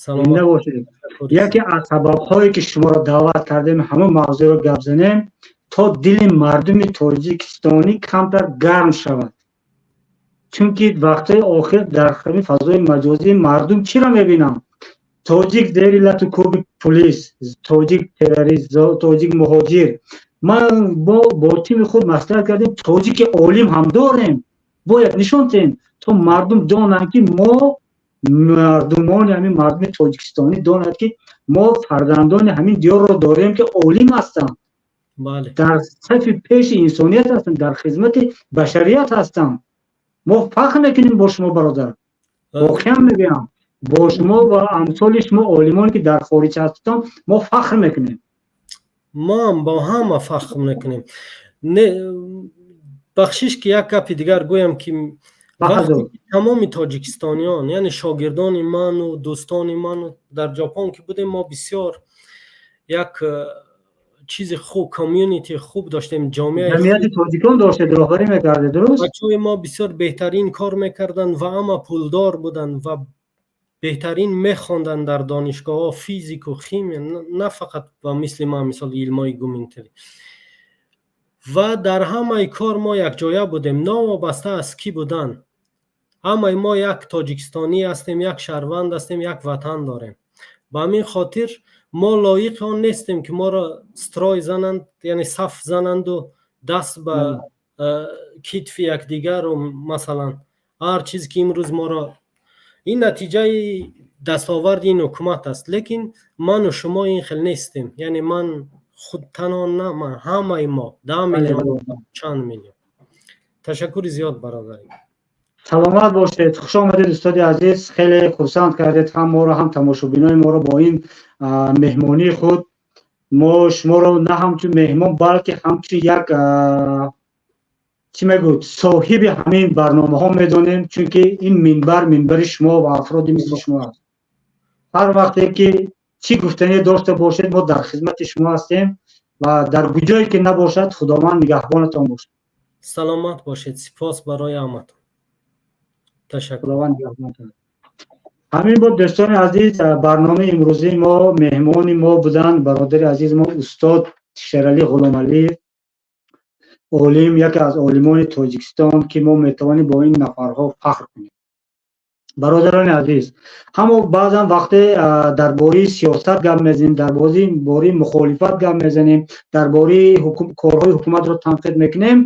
зинда бошед. Яке аз сабабҳое, ки шуморо даъват кардем, ҳамон мавзӯъро гап занем, то дили мардуми тоҷикистонӣ камтар гарм шавад, чунки вақтҳои охир дар ҳамин фазои маҷозӣ мардум чиро мебинанд? Тоҷик зери лату кӯби пулис, тоҷик террорист, тоҷик муҳоҷир. Ман бо тими худ маслиҳат кардем, тоҷики олим ҳам дорем, бояд нишон диҳем, то мардум донанд, ки мо мардумони ҳамин мардуми тоҷикистонӣ донад, ки мо фарзандони ҳамин диёрро дорем, ки олим ҳастанд, дар сафи пеши инсоният ҳастанд, дар хизмати башарият ҳастанд. Мо фахр мекунем бо шумо, бародар, воқеан мегӯям, бо шумо ва амсоли шумо олимоне, ки дар хориҷ ҳастанд, мо фахр мекунем. Моам бо ҳама фахр мекунем. Не, бахшиш, ки як гапи дигар гӯям, ки вақте тамоми тоҷикистониён, яъне шогирдони ману дӯстони ману дар Ҷопон ки будем, мо бисёр як чизи хуб, community хуб доштем, ҷомеаи Ҷамъияти тоҷикон доштед, роҳбарӣ мекардед, дуруст? Бачаҳои мо бисёр беҳтарин кор мекарданд ва ҳама пулдор буданд ва беҳтарин мехонданд дар донишгоҳҳо физику химия, на фақат ба мисли ман, мисол, илмҳои гуманитарӣ. Ва дар ҳамаи кор мо якҷоя будем, новобаста аз кӣ будан. Ҳамаи мо як тоҷикистонӣ ҳастем, як шаҳрванд ҳастем, як ватан дорем. Ба ҳамин хотир мо лоиқи он нестем, ки моро строй зананд, яъне саф зананду даст ба китфи якдигару, масалан, ҳар чизе, ки имрӯз моро, ин натиҷаи дастоварди ин ҳукумат аст. Лекин ману шумо ин хел нестем. Яъне ман худ танҳо на ман, ҳамаи мо, 10 миллион, чанд миллион. Ташаккури зиёд, бародари. Саломат бошед. Хуш омадед, устоди азиз. Хеле хурсанд кардед ҳам моро, ҳам тамошобинои моро бо ин меҳмонии худ. Мо шуморо на ҳамчун меҳмон, балки ҳамчун як, чӣ мегӯд, соҳиби ҳамин барномаҳо медонем, чунки ин минбар минбари шумо ва афроди мисли шумо аст. Ҳар вақте ки Чӣ гуфтане дошта бошед, мо дар хизмати шумо ҳастем ва дар куҷое ки набошад, Худованд нигаҳбонатон бошад. Саломат бошед, сипос барои ҳаматон, ташаккур. Худованд нигаҳбонатон. Ҳамин буд, дӯстони азиз, барномаи имрӯзии мо. Меҳмони мо буданд бародари азизи мо, устод Шералӣ Ғуломалиев, олим, яке аз олимони Тоҷикистон, ки мо метавонем бо ин нафарҳо фахр кунем. Бародарони азиз, ҳамо баъзан вақте дар бораи сиёсат гап мезанем, дар бораи мухолифат гап мезанем, дар бораи корҳои ҳукуматро танқид мекунем,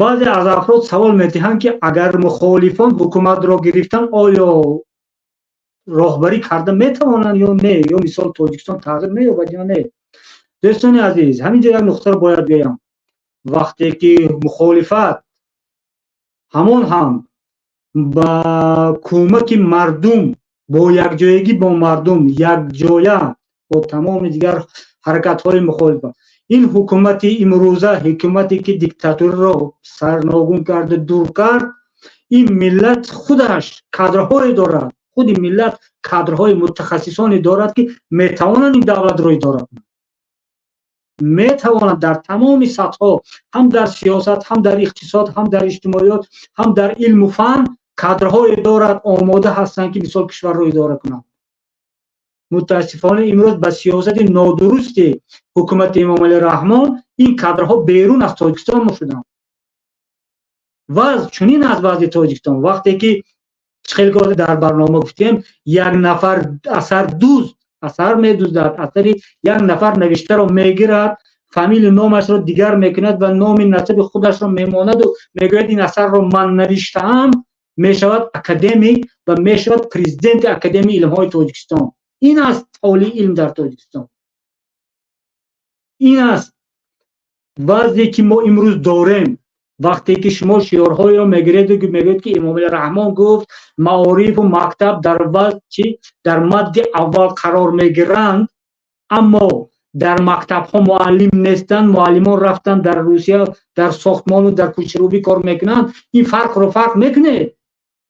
баъзе аз афрод савол медиҳанд, ки агар мухолифон ҳукуматро гирифтан, оё роҳбарӣ карда метавонанд ё не, ё мисол Тоҷикистон тағйир меёбад ё не? Дӯстони азиз, ҳамин ҷо як нуқтаро бояд гӯям: вақте ки мухолифат, ҳамон ҳам ба кӯмаки мардум, бо якҷоягӣ бо мардум, якҷоя бо тамоми дигар ҳаракатҳои мухолифат, ин ҳукумати имрӯза, ҳукумате ки диктатураро сарногун карда дур кард, ин миллат худаш кадрҳое дорад, худи миллат кадрҳои мутахассисоне дорад, ки метавонанд ин давлатро идора кунанд, метавонанд дар тамоми сатҳҳо, ҳам дар сиёсат, ҳам дар иқтисод, ҳам дар иҷтимоиёт, ҳам дар илму фан кадрҳое дорад, омода ҳастанд, ки мисол кишварро идора кунанд. Мутаассифона, имрӯз ба сиёсати нодурусти ҳукумати Эмомалӣ Раҳмон ин кадрҳо берун аз Тоҷикистон шуданд. Вазъ чунин аст, вазъи Тоҷикистон. Вақте ки хеле дар барнома гуфтем, як нафар асар дузд, асар медуздад, асари як нафар навиштаро мегирад, фамилию номашро дигар мекунад ва номи насаби худашро мемонаду мегӯяд, ин асарро ман навиштаам, мешавад академик ва мешавад президенти Академияи илмҳои Тоҷикистон. Ин аст ҳоли илм дар Тоҷикистон, ин аст вазъе ки мо имрӯз дорем. Вақте ки шумо шиорҳоеро мегиреду мегӯед, ки Эмомалӣ Раҳмон гуфт, маорифу мактаб дар чи дар мадди аввал қарор мегиранд, аммо дар мактабҳо муаллим нестанд, муаллимон рафтанд дар Русия дар сохтмону дар кӯчарӯбӣ кор мекунанд, ин фарқро фарқ мекунед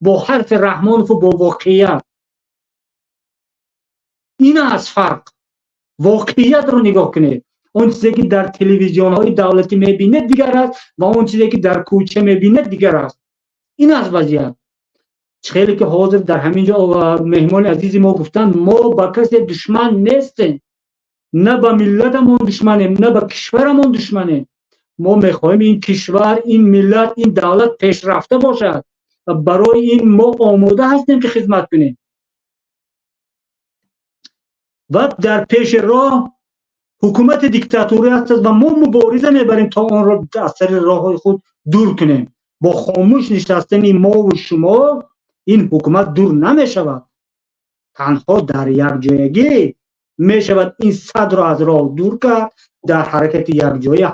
бо ҳарфи Раҳмонову бо воқеият. Ин аст фарқ. Воқеиятро нигоҳ кунед. Он чизе ки дар телевизионҳои давлатӣ мебинед, дигар аст ва он чизе ки дар кӯча мебинед, дигар аст. Ин аст вазъият. Хеле ки ҳозир дар ҳамин ҷо меҳмони азизи мо гуфтанд, мо ба касе душман нестем, на ба миллатамон душманем, на ба кишварамон душманем. Мо мехоҳем ин кишвар, ин миллат, ин давлат пешрафта бошад ва барои ин мо омода ҳастем, ки хизмат кунем. Ва дар пеши роҳ ҳукумати диктаторӣ аст ва мо мубориза мебарем, то онро аз сари роҳҳои худ дур кунем. Бо хомӯш нишастани мову шумо ин ҳукумат дур намешавад. Танҳо дар якҷоягӣ мешавад ин садро аз роҳ дур кард, дар ҳаракати якҷоя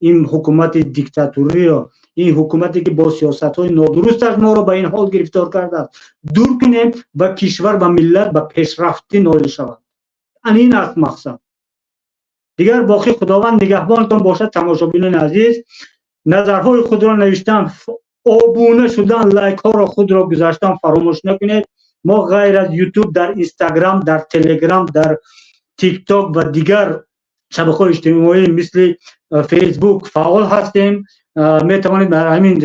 ин ҳукумати диктатуриро, ин ҳукумате ки бо сиёсатҳои нодурусташ моро ба ин ҳол гирифтор кардааст, дур кунем ва кишвар ва миллат ба пешрафтӣ ноил шавад. Ан ин аст мақсад. Дигар боқӣ Худованд нигаҳбонатон бошад. Тамошобинони азиз, назарҳои худро навиштан, обуна шудан, лайкҳоро худро гузаштан фаромӯш накунед. Мо ғайр аз Ютуб дар Инстаграм, дар Телеграм, дар Тикток ва дигар шабакаҳои иҷтимоӣ, мисли Фейсбук, фаъол ҳастем. Метавонед дар ҳамин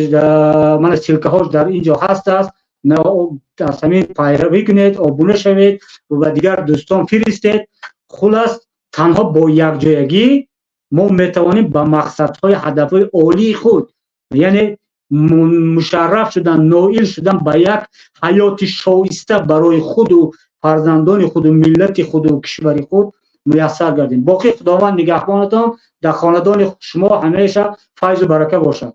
мана ссылка ҳош дар ин ҷо ҳаст аст, аз ҳамин пайравӣ кунед, обуна шавед ва дигар дӯстон фиристед. Хулас, танҳо бо якҷоягӣ мо метавонем ба мақсадҳои, ҳадафҳои олии худ, яъне мушарраф шудан, ноил шудан ба як ҳаёти шоиста барои худу фарзандони худу миллати худу кишвари худ муяссар гардем. Боқӣ Худованд нигаҳбонатон, дар хонадони шумо ҳамеша файзу барака бошад.